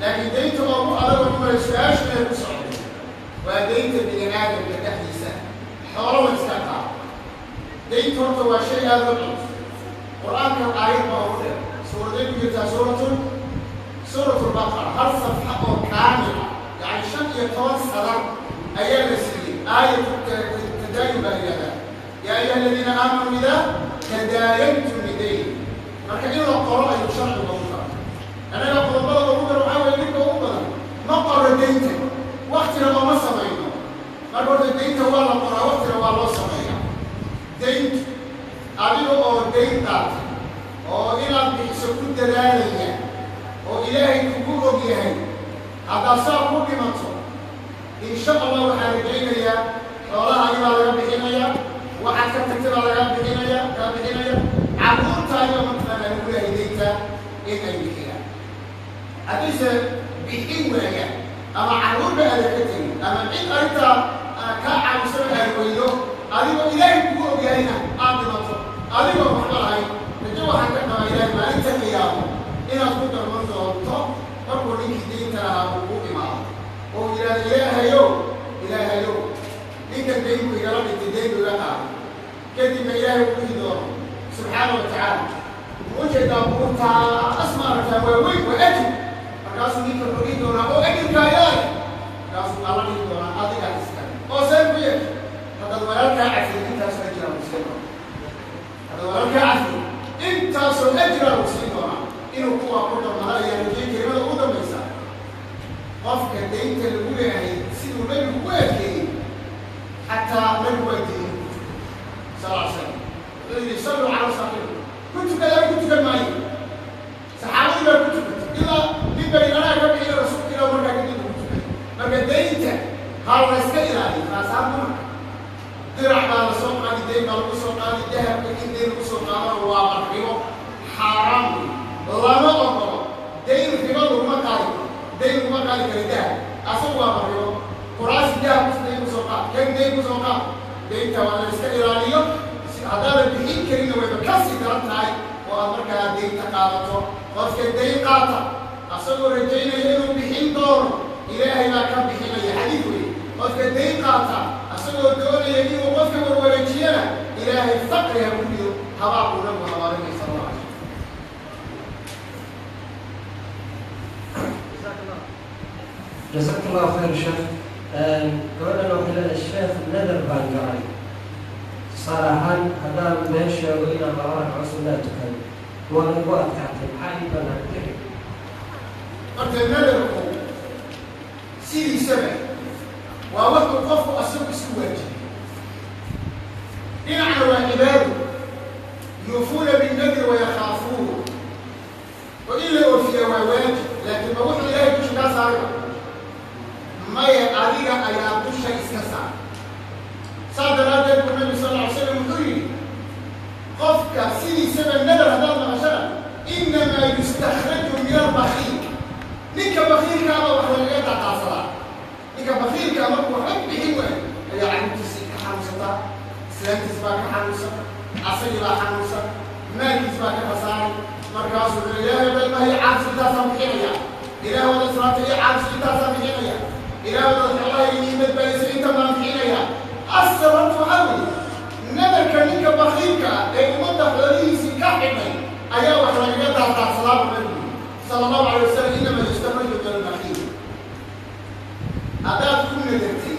Laakiin daynta oogu adagoo umay su-aashu inay ku socdo waa daynta bini aadamka dhexdiisa, xoolo la iska qaado. Daynta horta waa shay aada u culus. Qur-aanka aayad baa ugu dheer, suuraday ku jirtaa? Suurat Lbaqara, hal safxa oo kaamil ah, yacni 15 sadar ayaa la siiyey. Aayatu tadaayun baa yihahdaa: yaa ayuha aladiina aamanuu idaa tadaayantum bidayn. Marka in la qoro ayuu sharciga ugu dara. Annaga qodobada ugu dara waxaa weye dhibka ugu badan, ma qoro daynta, waktina looma samayno. Marka horta daynta waa la qoraa, waktina waa loo sameeyaa. Dayntu, adiga oo dayn qaatay oo inaad bixiso ku dadaalaya oo Ilaahay kugu og yahay, haddaad saa ku dhimato, insha Allah waxaa rajaynayaa xoolahaagi baa laga bixinayaa, waxaad ka tagtay baa lagaa bixinaya, kaa bixinaya, carruurtaadiba mataqaanaa lagu leehay daynta in ay bixiyaan. Haddiise bixin waayaan ama carruurba aada ka tegin ama cid arrintaa kaa caawisaba aad weydo, adigoo Ilaahay kugu og yahayna aad dhimato adigoo waxba lahayn, rajo waxaan ka qabaa Ilaahay maalinta qiyaamo inaad ku darman doonto, markuu ninkii daynta lahaa uu ku imaado oo yidhahdo: "Ilaahayow, Ilaahayow, ninkan daynku igala dhintay, daynku iga qaaday." Kadibna Ilaahay uu dhihi doono subxaana wa tacaala: "Ujeedaa buurtaas? Ma aragtaa? Waa weyn, waa ajir." Markaasuu ninka wuxuu dhihi doonaa: "Oo ajirka ayaa leh?" Markaasuu Alla dhihi doonaa: "Adigaa iskale." "Oo seen ku yeesha?" "Haddaad walaalkaa cafiyo, intaasoo ajiraa lagu siin doonaa. Haddaad walaalkaa cafiyo, intaasoo ajiraa lagu siin doonaa." Inuu kuwaa ku dhammaado ayaa rajay. Kelimada ugu dambaysa, qofka daynta lagu leeyahay siduu Nabigu u adkeeyey, xataa Nabigu waa diiday sal ly slam. Wuxuu yidhi: "Salluu calaa saaxibikum." Ku tukada, ku tukan maayo. Saxaabadii baa ku tukatay ilaa nin bay anaa ka bixina Rasuulka ilah, markaa kadib ku tukay. Marka daynta ha la iska ilaaliyo, kaasaa dumarka. Dirac baa la soo qaadi, dayn baa lagu soo qaadi. Dahabka in dayn lagu soo qaadana waa ribo, xaaraam wey, lama ogolo. Dayn ribo laguma qaadi karo, dayn laguma qaadi karo dahab, asagu waa ribo. Kuraasi dahab kus dayn kusoo qaad, kan dayn kusoo qaad. Daynta waa la iska ilaaliyo. Haddaadan bixin karinna wayba kasii daran tahay oo aad markaa daynta qaadato. Qofka dayn qaata asagoo rajaynaya inuu bixin doono, Ilaahay baa ka bixinaya, xadiid wey. Qofka dayn qaata asagoo doonaya inuu qofka warwareejiyana, Ilaahay faqri ha ku rido, habaar buu Nabigu habaarinay sal Allah alay. Jazaak Allahu khayr, sheekh. Gabadhan waxay leedahay: "Sheekh, nadar baan galay. Tusaale ahaan, haddaan been sheego inaan laba ragco sunnaa tukano, waana igu adkaatay. Maxaa ii banaan tiri?" Horta nadarku sidiisaba waa wuxuu qofku asagu isku waajibay. Dhinacna waa cibaado, yuufuuna binnadri wayakhaafuun, oo in la oofiya waa waajib. Laakiin ma wuxuu Ilaahay dusha kaa saarayba? Maya, adiga ayaa dusha iska saaray. Saas daraaddeed buu Nabi sal ly slam wuxuu yidhi: qofka sidiisaba nadar haddaad maqashana, innamaa yustakhraju min albakiil. Ninka bakiilkaaba wax lagaga daqaasadaa. Ninka bakiilkaa markuu waxba bixin waayo ayaa carruurtiisii ka xanuunsataa, islaantiis baa ka xanuunsan, asagii baa xanuunsan, maalkiis baa ka khasaaray. Markaasuu wuxuu: "Ilaahay dalmaha ii caabsi, intaasaan bixinaya. Ilaah wada islaanta ii caabsi, intaasaan bixinaya. Ilaah wada xoolaha ii badbaadisay, intan baan bixinaya." Asal horta waxaa weeye, nadarka ninka bakiilka ah ee ummadda xoolihiisii ka xidhay ayaa wax lagaga daadaadsadaa buu Nabigu yidhi. Sala Allahu calayh wasalam, innama yustakhraju min albakiil. Haddaad ku nadartay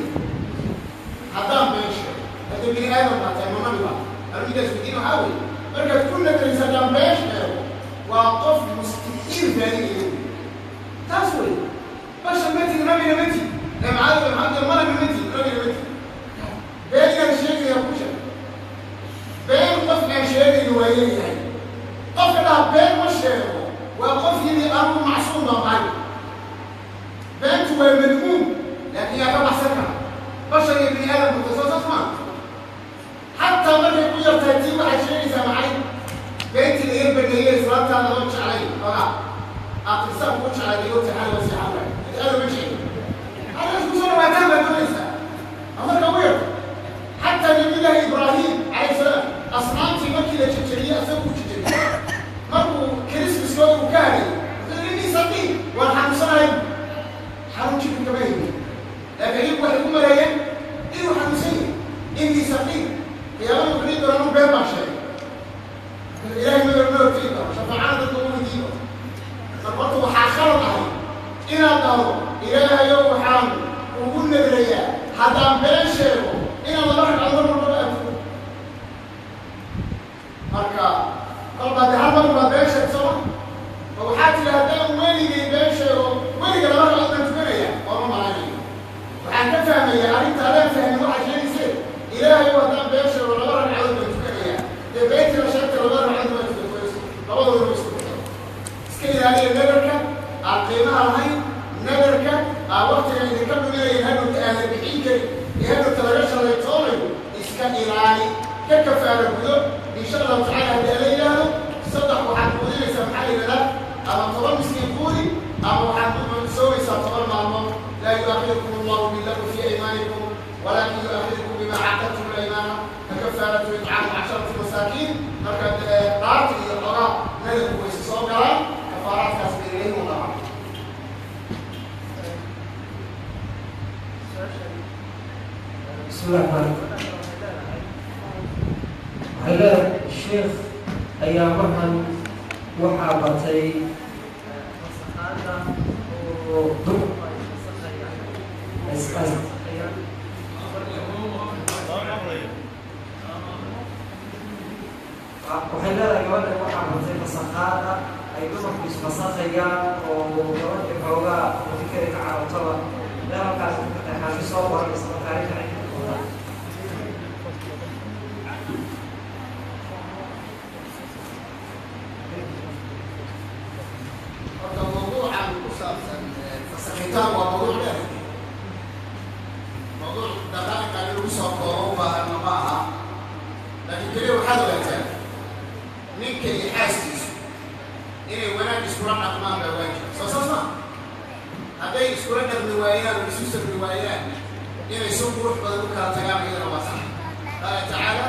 haddaan been sheego, hadda bini aadam baa tahay, ma nabi baa? Anu midaas weydiin. Waxaa weye, markaad ku nadaraysa haddaan been sheego, waa qof mustaxiil raadinayo taas wey. Bashar ma tid, nabina ma tid, macaadi maxamed, malagna ma tid, nabina ma tid. Been inaan sheegaya ku sheeg, been qof aan sheegayno waa yaryahay. Qofka dhaha been ma sheego waa qof yidhi anugu macsuum baa mahay. Beentu waa madmuum, laakiin yaa ka baxsan kara? Bashar iyo bini aadam buta, soo saas maa? Xataa markay ku yartahay tii waxaad sheegaysaa maxay? Beentii laga baneeyey islaantaada loo jeclay ogaa aqrisaan kuu jeclay igo taxal wa seexan waay aada ma jecli hada isku soo dhawaataan baad doonaysaa marka ugu yarto. Xataa Nabiyullaahi Ibraahim calayhi salaam asnaamtii markii la jejeriyey, asaga uu jejeriyey, markuu Christmaskooda uu ka hadhay, wuxuu yidhi innii saqiim, waan xanuunsanahay. Xanuun jirka kama haynin, laakiin iyagu waxay ku maleeyeen inuu xanuunsan yahay. Innii saqiim. Qiyaamada wuxuu dhihi doonaa, anu been baan sheegay. Ilaahay ma hortegi karo, shafaacada dadka uma weydiin karo. Marka horta waxaa khalad ahay inaad dhahdo, Ilaahayow, waxaan ugu nadrayaa haddaan been sheego inaan laba ragcad mar walbaba aad tuko. Marka kolbaa de hal mar baa been sheeg, sooma? Oo waxaa tiri haddaan weligay been sheego, weliga laba ragcad baan tukanaya. Ooma malaynayo waxaan ka fahmaya arrinta adaan fahmin waxaad sheegaysee. Ilaahayow, haddaan been sheego, laba ragcadood baan tukanaya. Dee beentii la sheegtay, laba ragcadood baan tukanayso, labadoodana way isku xidhan. Iska ilaaliya nadarka aan qiimaha lahayn, nadarka aan waktiga idinka dhuminayan, hadhowta aadan bixin karin ee hadhowta laga shalaytoonayo. Iska ilaali, ka kafaara gudo, insha Allahu tacala. Haddii ala yidhaahdo saddex waxaad quudinaysaa, maxaa la yidhahdaa, ama 10 miskiin quudi, ama waxaad soomaysaa 10 maalmood. Laa yu'aakhidkum Allahu billagwi fi aymaanikum walaakin yu'aakhidkum bima caqadtum alaymaana, fakafaaratu itcaamu 10 masaakiin. Marka dhaarta iyo xogaa nadarku wayse soo galaan, kafaaraadkaas bay leeyihiin. Wallahu aclam. Bismillahi raxmaan. Waxay leedahay, sheekh, ayaamahan waxaa batay fasakhaada oo dumarku ay fasakhayaan, isfasakhayaan. Waxay leedahay gabadha, waxaa batay fasakhaada ay dumarku isfasakhayaan oo gabadha xoogaa fikri ka carabtaba meel halkaas ku taxaashi soo qoranaysa. Marka arrinta cinka. Horta mawduucan ku saabsan fasakhitaan waa mawduuc dheer, mawduuc daqaa'iqa in lagu soo koobo u baahanna ma aha. Laakiin keliya waxaad ogaataa, ninka iyo xaaskiisu inay wanaag iskula dhaqmaan baa waajib, soo saas maa? Hadday iskula dhaqmi waayaan oo isu sabri waayaan, inay si qurux badan u kala tagaan iyadana waa sax. Qaala tacaala,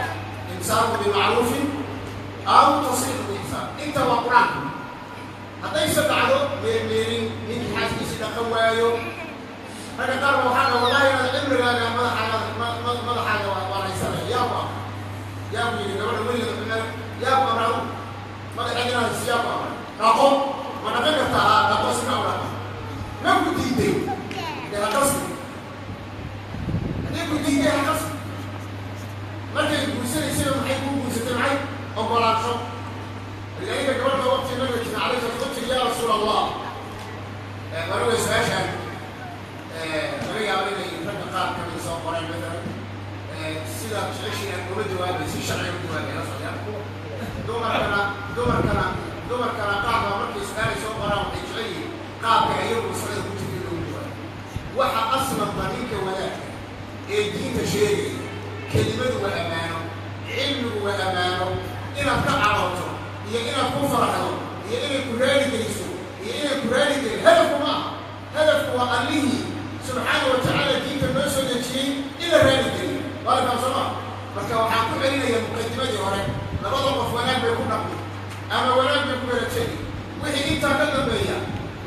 imsaaku bimacruufin aw tasriixu biixsaan. Inta waa Qur-aanka. Haddayse dhacdo meermeerin, ninkii xaaskiisii dhaqan waayo, ragga qaar ba waxaa dha, wallahi inaad cimrigaaga madaxaaga madaxaaga waa haysanaya. Yaa ku amray? Yaa ku yidhi gabadha weligeeda cimri? Yaa ku amray? Adugu madaxeed inaad hayso yaa ku amray? Dhaqo, ma dhaqan kartaa? Haa, dhaqo. Si kaa u dhaqo, ma ku diiday? Dee ha qasbi. Haddii ku diiday, ha qasbi. Markay guursanaysayba maxay kuu guursatay? Maxay ogolaansho. Lidaalika gabadha waqti nabiga jira calayhi salatu tiri, yaa Rasuul Allah. Marway su-aashaan laga yaabo inay ragga qaar kamid soo qoreen, matalan sida jeceshiin aan ula jawaabay, si sharciga u jawaabay la socdaan. Dumarkana qaar baa markay su-aalay soo qoraan waxay jecel yihiin qaabka iyagu masalada ku jirta in loogu jawaabo. Waxa aslanba ninka wadaadka ee diinta sheegaya, kelimadu waa ammaano, cilmigu waa ammaano. Inaad ka carooto iyo inaad ku faraxdo iyo inay ku raali geliso iyo inay ku raali gelin hadafku ma aha. Hadafku waa Allihii subxaana wa tacaala diinta noo soo dejiyey in la raali geliyo. Waa soo maa? Marka waxaan ku celinaya muqadimadii hore: labada qof wanaag bay ku dhaqmi ama wanaag bay ku wada tegi. Wixii intaa ka dambeeya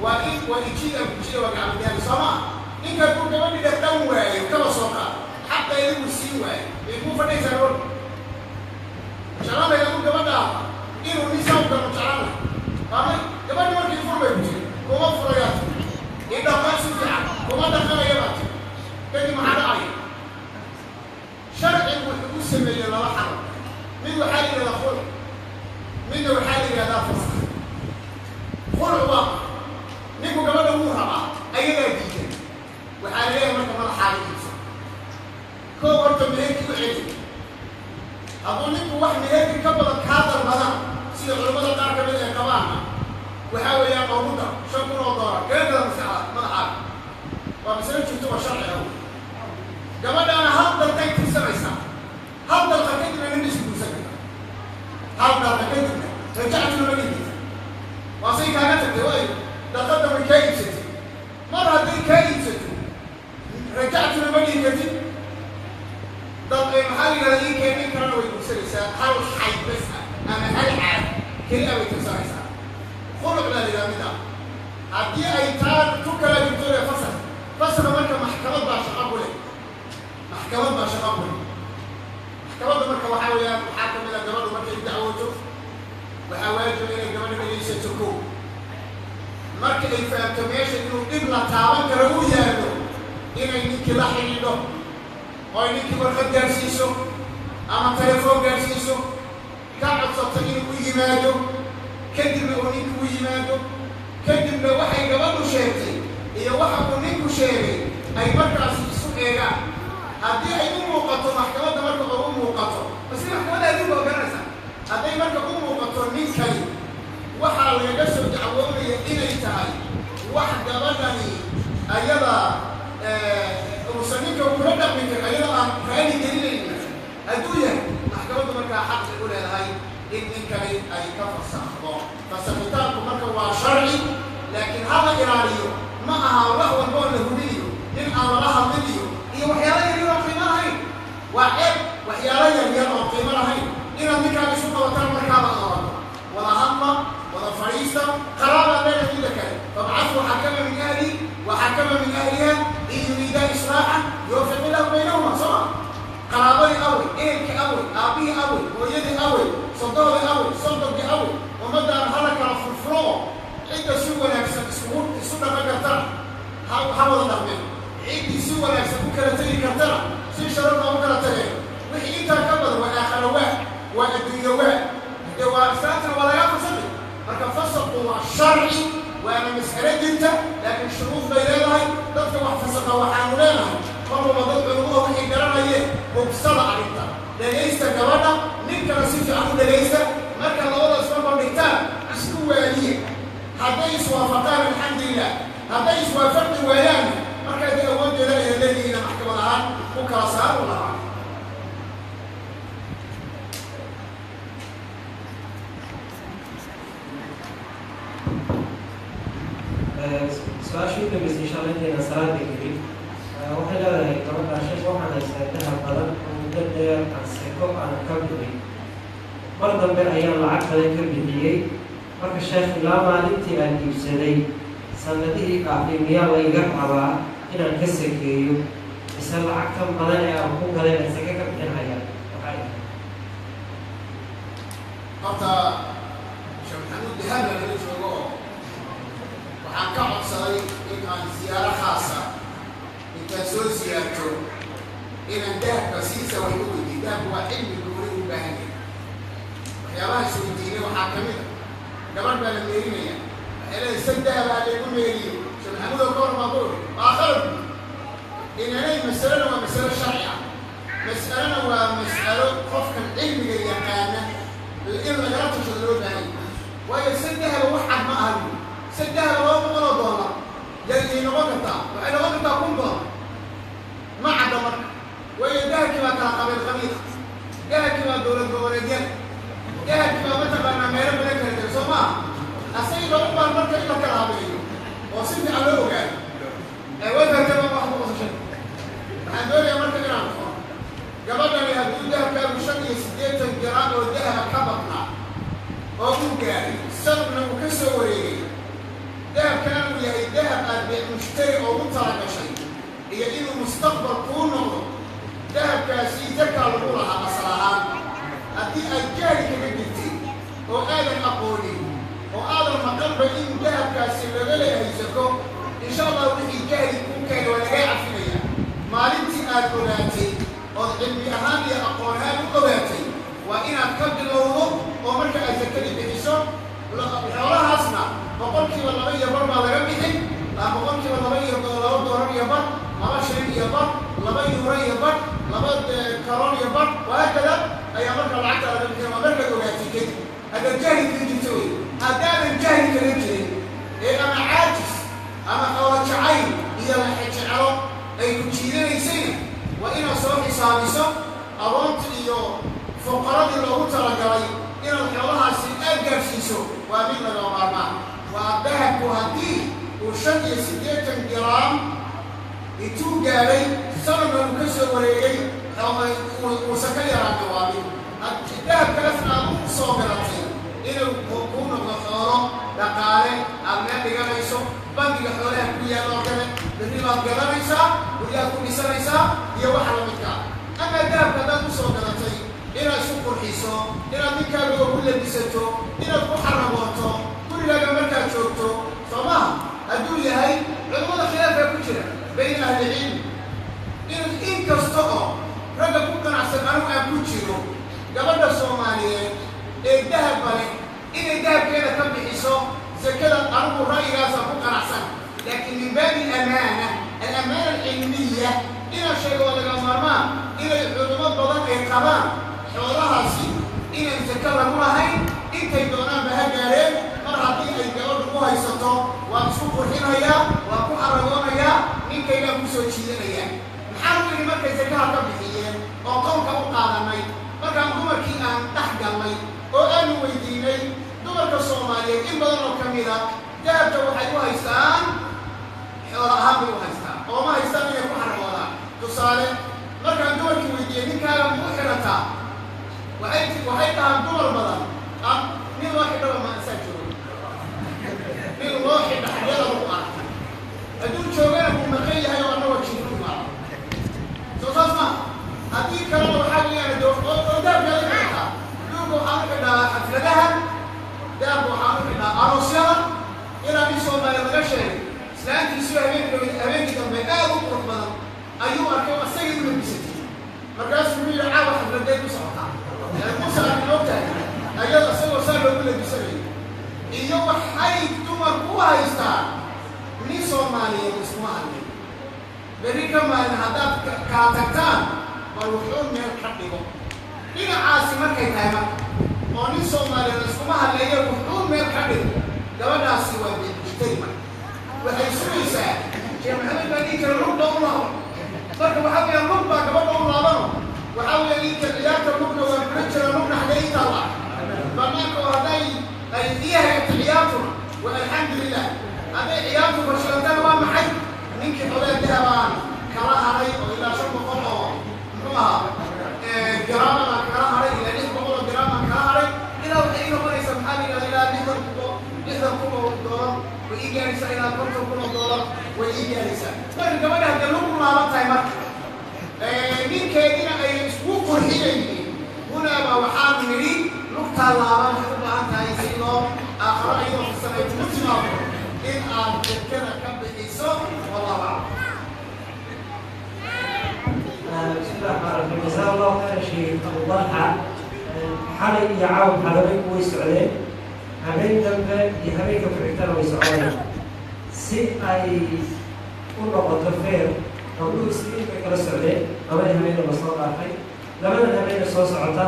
waa in waa ijida kujida, waa gacmadaali, soo maa? Ninka hadduu gabadhi dhaqan waayo, kaba soo qaad, xaqeedi uu siin waayo, bay kuu fadhaysaa gabadhu? Jeclaan lahayd aduu gabadha inuu nin saa u galo? Jeclaan lahay? Maamay gabadhi markii fur bay ku jiri. Hadduu ninku wax meherki ka badan kaa dalbadaan, sida culimmada qaar ka mid ee qabaana, waxaa weeyaan oogu dar $5,000 kaga gada maskaxda madaxaaga. Waa masalo jirto oo sharci ah. Gabadhaana hal dalqay tirsanaysaa, hal dalqa kadibna nin isku guursan karta, hal dalqa kadibna rajactuna ma dhihi karta. Waa say kaaga tagtay, waayo dalqadda way kaa iibsatay. Mar hadday kaa iibsato, rajactuna ma dhihi kartid. Maxaa la yidhahda, ii keenin kalena way guursanaysaa. Hal xayd bas ah ama hal caad keli ah bay tirsanaysaa. Khuluc baa la yidhaha mid ah. Haddii ay taa tu kala jirto le fasak, fasaka marka maxkamad baa shaqa ku leh, maxkamad baa shaqa ku leh. Maxkamadda marka waxaa weeyaan, waxaa kamid a gabadhu markay dacwooto, waxaa waajiba inay gabadha dhegaysato. Kow, marka ay fahamto meesha inuu dhib la taaban karo u yaallo, inay ninkii la xidhiidho oo ay ninkii warqad gaadhsiiso ama telefoon gaadhsiiso, ka codsato inuu u yimaado. Kadibna uu ninku u yimaado, kadibna waxay gabadhu sheegtay iyo waxa uu ninku sheegay ay markaasi isu eegaan. Haddii ay u muuqato maxkamadda, marka oo u muuqato basi maxkamadda adduunka oo garanaysa, hadday marka u muuqato ninkani waxaa lagaga soo dacwoonaya inay tahay wax gabadhani ayada uusan ninka kula dhaqmi karin, ayada aan raali gelinaynin hadduu yahay, maxkamaddu markaa xaqi u leedahay in ninkani ay ka fasaxdo. Fasaxitaanku marka waa sharci, laakiin hala ilaaliyo. Ma aha wax walba oo la hubinayo nin aan lala hadlinayo iyo waxyaalo yaryar oo qiimo lahayn. Waa ceeb waxyaalo yaryar oo qiimo lahayn inaad ninkaan isu qabataan. Markaaba adorato, wada hadla, wada fadhiista, qaraabaa leedahay. Midda kale, fabcasuu xakama min ahli wa xakama min ahliha, in yuriidaa islaaxan yuwaffiq illahu baynahuma. Soo ma qaraabadii awey, ehelkii awey, aabbihii awey, hooyadii awey, sodohdii awey, sodonkii awey? Ummaddaan hala kala furfuro oo cidda si wanaagsan isugu isu dhaqan kartana ha wada dhaqmeen, ciddii si wanaagsan u kala tegi kartana si sharaf loogu kala tageen. Wixii intaa ka badan waa aakhara, waa adduunyo, waa dee waa islaantana waa lagaa fasaqi. Marka fasaqu waa sharci, waana mas'alo jirta, laakiin shuruud bay leedahay. Dadka wax fasaqa waxaanu leenahay, mar walba dad culumada wixii garanayeen, hubsada arrinta, dhegaysta gabadha, ninkana si fiican u dhegaysta. Marka labada isla bandhigtaan, isku waaliye. Hadday iswaafaqaan, alxamdulilah. Hadday iswaafaqi waayaan, markaa dee awooddeeda ayaa leeyihiin maxkamad ahaan ku kala saar u lahaa. Su-aasha u dambeysay, insha Allah, intayna salaada gelin, waxay leedahay gabadha: sheekh, waxaan haystaa dahab badan oo muddo dheer aan seko aanan ka bixin. Mar dambe ayaan lacag badan ka bixiyey. Marka sheekh, ilaa maalintii aan iibsaday sanadihii dhaafay, miyaa layga rabaa inaan ka sakeeyo, mise lacagtan badan ee aan ku galay aan seke ka bixinhaya? Waxay Horta Sheekh Maxamuud Dahabla laga joogo oo waxaan ka codsaday in aan siyaaro khaasa intaan soo siyaarto inaan dahabka siisa wax u weydiiyo. Dahabka waa cilmi gooni u baahan yahay. Waxyaabaha isweydiinay waxaa ka mid a, gabadh baa la meerinaya, waxay leedahay san dahab ha laygu meeriyo. Sheekh Maxamuud oo ka hor baa ku uri waa khalad. Inanay masalena waa masalo sharci ah, mas'alena waa mas'alo qofkan cilmiga yaqaana in lagala tashado loo baahan yahay. Waayo san dahaba wax cad ma aha buuri. San dahaba $200 yay noqon kartaa, waxay noqon kartaa $1,000, ma cadda. Marka waayo dahabkii baa kala qabiil qabiil, dahabkii baa dowlad goboleedyada, dahabkii baa mataqaanaa meelo badan kala jira. Soo maaha? Asaga u baan marka in la kala habeeyo oo si fiican loo ogaado. Way fahamtay baa wax ku qosashay. Waxaan doonayaa marka inaan dhaho, gabadhani hadduu dahabkaagu 85 garaam oo dahaba ka badnaa oo uu gaaray, sanadna uu ka soo wareegay, dahabkaan uu yahay dahab aad beec mushtari oogu talagashay iyo inuu mustaqbal kuu noqdo, dahabkaasi zakaa lagu lahaa asal ahaan. Haddii aad jahli kaga jirtay oo aadan aqoonin oo aadan maqanba in dahabkaasi laga leeyahay zako, insha Allah wixii jahli kuu keenay waa lagaa cafinaya. Maalintii aad ogaatay ood cilmi ahaan iyo aqoon ahaan u ogaatay, waa inaad ka bilowdo oo marka aad zakadii bixiso. Xoolahaasna 2.5% baa laga bixin, 2% iyo $2.5, 2 shilin iyo bar, 2 yuuro iyo bar, 2 karoon iyo bar, wahaakada ayaa marka jahli kaga jirto wey. Haddaadan jahli kaga jirin ee ama caajis ama xoolo jacayl iyo laxejecelo ay ku jiidanaysayna, waa inaad soo xisaabiso agoonta iyo fuqaradii loogu talagalay inaad xoolahaasi aad gaadhsiiso. Waa mid lagama maarmaan. Waa dahabku haddii uu 85 garaam intuu gaadhay sanadna uu ka soo wareegay uusan ka yaraan, waa mid dahabkaasna aad u soo garatay inuu kuu noqdo xoolo dhaqaale aad meel dhiganayso, bangiga xoolaha ku yaal oo kale, berri baad gadanaysaa, guryaad ku dhisanaysaa iyo waxa lamidka ah. Amaa dahabka haddaad u soo gadatay inaad isu qurxiso, inaad ninkaaga oo ku labisato, inaad ku xarabooto gurigaaga markaad joogto, soo maha? Hadduu yahay, culimmada khilaafkaa ku jira bayna ahlicilmi in in kasta oo ragga ku qanacsan anigu aan ku jiro, gabadha Soomaaliyeed ee dahabba leh inay dahabkeeda ka bixiso sakada, anigu ra'yigaasaan ku qanacsan. Laakiin min baabi amaana, alamaana alcilmiya, inaan sheego waa laga maarmaan inay culimo badan ay qabaan xoolahaasi inaan sako lagu lahayn, intay doonaanba ha gaareen. Mar haddii ay gabadhu u haysato waan isku qurxinayaa, waan ku xaragoonayaa, ninkaygaan ku soo jiidanayaa, maxaan u yidhi markay sakaha ka bixiyeen oo qowlka u qaadanay, markaan dumarkii aan dhex galnay oo aanu weydiinay dumarka Soomaaliyeed, in badan oo ka mida dahabka waxay u haystaan xoolo ahaan bay u haystaan oo ma haystaan inay ku xaragoodaan. Tusaale, markaan dumarkii weydiiyey, "Ninkaaga muu xidhataa?" Waxay dhahaan dumar badan, "Nin loo xidhaba ma asaa joogo, nin loo xidha xagyada lagu arko? Hadduu joogana wuu maqan yahay oo annagoo jiifnu imaado." Soo saas ma? Haddii kalena waxaa weeyaan oo dahabkaada xidhataa, duurka waxaan u xidhaa xafladaha, dahabka waxaan u xidhaa aroosyada. Ilaa nin Soomaaliya laga sheegay islaantiisu habeenkii dambe aad u qurux badan ayuu arkay oo asagii u labisatay. Markaasuu wuxuu yidhi, "Caawa xafladeed ku socotaa?" Musa arkin, ogtahay, ayada isagoo saa loogu labisanayo. Iyo waxay dumarku u haystaan nin Soomaaliyeed iskuma hadlin. Berri ka maalin haddaad kala tagtaan, bal wuxuu meel ka dhigo dhinacaasi markay tahay, marka oo nin Soomaaliyeed iskuma hadleeyo, wuxuu meel ka dhigo, gabadhaasi waa bijtay. Marka waxay sugaysaa, Sheekh Maxamed baa dhihi jira, lugba u laaban. Marka waxaa weeyaan lug baa gabadha u laabano. Waxaa weeya ninka ciyaarta lugna waa kula jira, lugna xagee ii taalla? Banaanka. Oo hadday ay ii hagaagto ciyaartuna waa alxamdulilah, hadday ciyaartu fashilantana waa maxay? Ninkii xogaa dahabaan kala haray oo ilaa 500 oo muxuu ahaa garaamaan kala haray, ilaa 600 oo garaamaan kala haray, ilaa waxay ii noqonaysaa, maxaa la yidhahda, ilaa 60 kun oo $60,000 way ii gaaraysaa, ilaa $50,000 way ii gaaraysaa. Marka gabadha haddee lagu laaban tahay, marka ninkeedina ay isku qurxinaynin, hunaaba waxaanu nidhi lugtaa laaban waxay u baahan tahay si loo aakharo iyadoo fisan ay kugu timaado in aad zakada ka bixiso. Wallahu aclam. بسم الله الرحمن الرحيم. جزاه الله خير شيخ أبو طلحة. Xalay iyo caawa muxaadarooyinku way socdeen, habeen dambe iyo habeenka ku-xigtana way socdeen. Si ay u noqoto fair, gabdhuhu isniin bay kala socdeen labadii habeena la soo dhaafay, labada habeena soo socota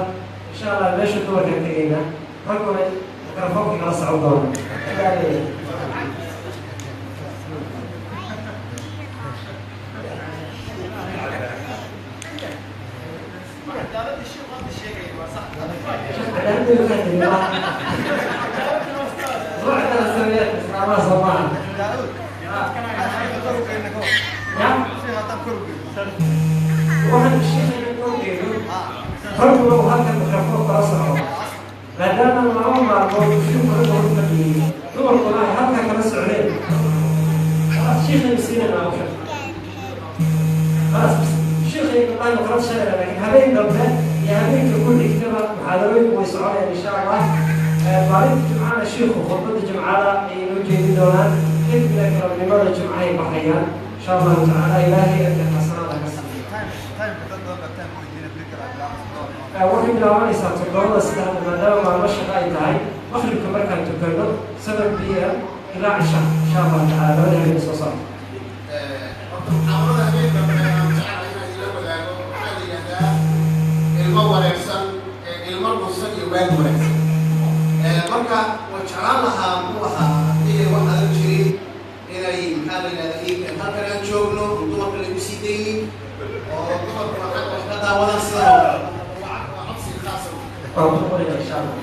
insha Allah meesha dumarkaan tegaynaa, ragguna mikrofoonka kala socon doona. Adaa leeyahay. Cadaaladda ka hadlay ruux kala sameeya islaamaha Soomaha ya. Waxaan sheegayna korkeedu ragguna uu halkan mikrofoon kala soco, maadaama 2 maalmood shiiku ragga hor fadhiyey, dumarkuna ay halkan kala socdeen. خلاص, shiikhaynu siinayna hawsha. خلاص, shiikhaynu aynu kala sheegayna, laakiin habeen dambe iyo habeenka ku xigtaba muxaadarooyinku way soconayaan insha Allah. Maalinta Jimcana shiikhu khudbadda Jimcada ayay noo jeedin doonaan, kadibna galabnimada Jimcahay baxayaan insha Allahu tacaala. Ilaahay ajir xasanaada ka siiyo. Waxay bilaabanaysaa 7-da sida hadda, maadaama maalmo shaqo ay tahay, maqribka markaan tukano 7 p.m. ilaa cisha insha Allahu tacaala, labada habeen soo socda. Horta muxaadarada habeen dambe aan jeclahay inaan ila wadaago waxaa la yidhahdaa ilmo wareegsan, ilmo dhunsan iyo waag wareegsan. Jeclaan lahaa, muxuu ahaa, haddii wax adag jirin inay, maxaa la yidhahda, iibkan halkan aan joogno oo dumarka lagu sii daynin oo dumarkuna xagga wax ka daawadaan sidan oo kale. Waa codsi khaasa. Waan ku qoraya, insha Allah.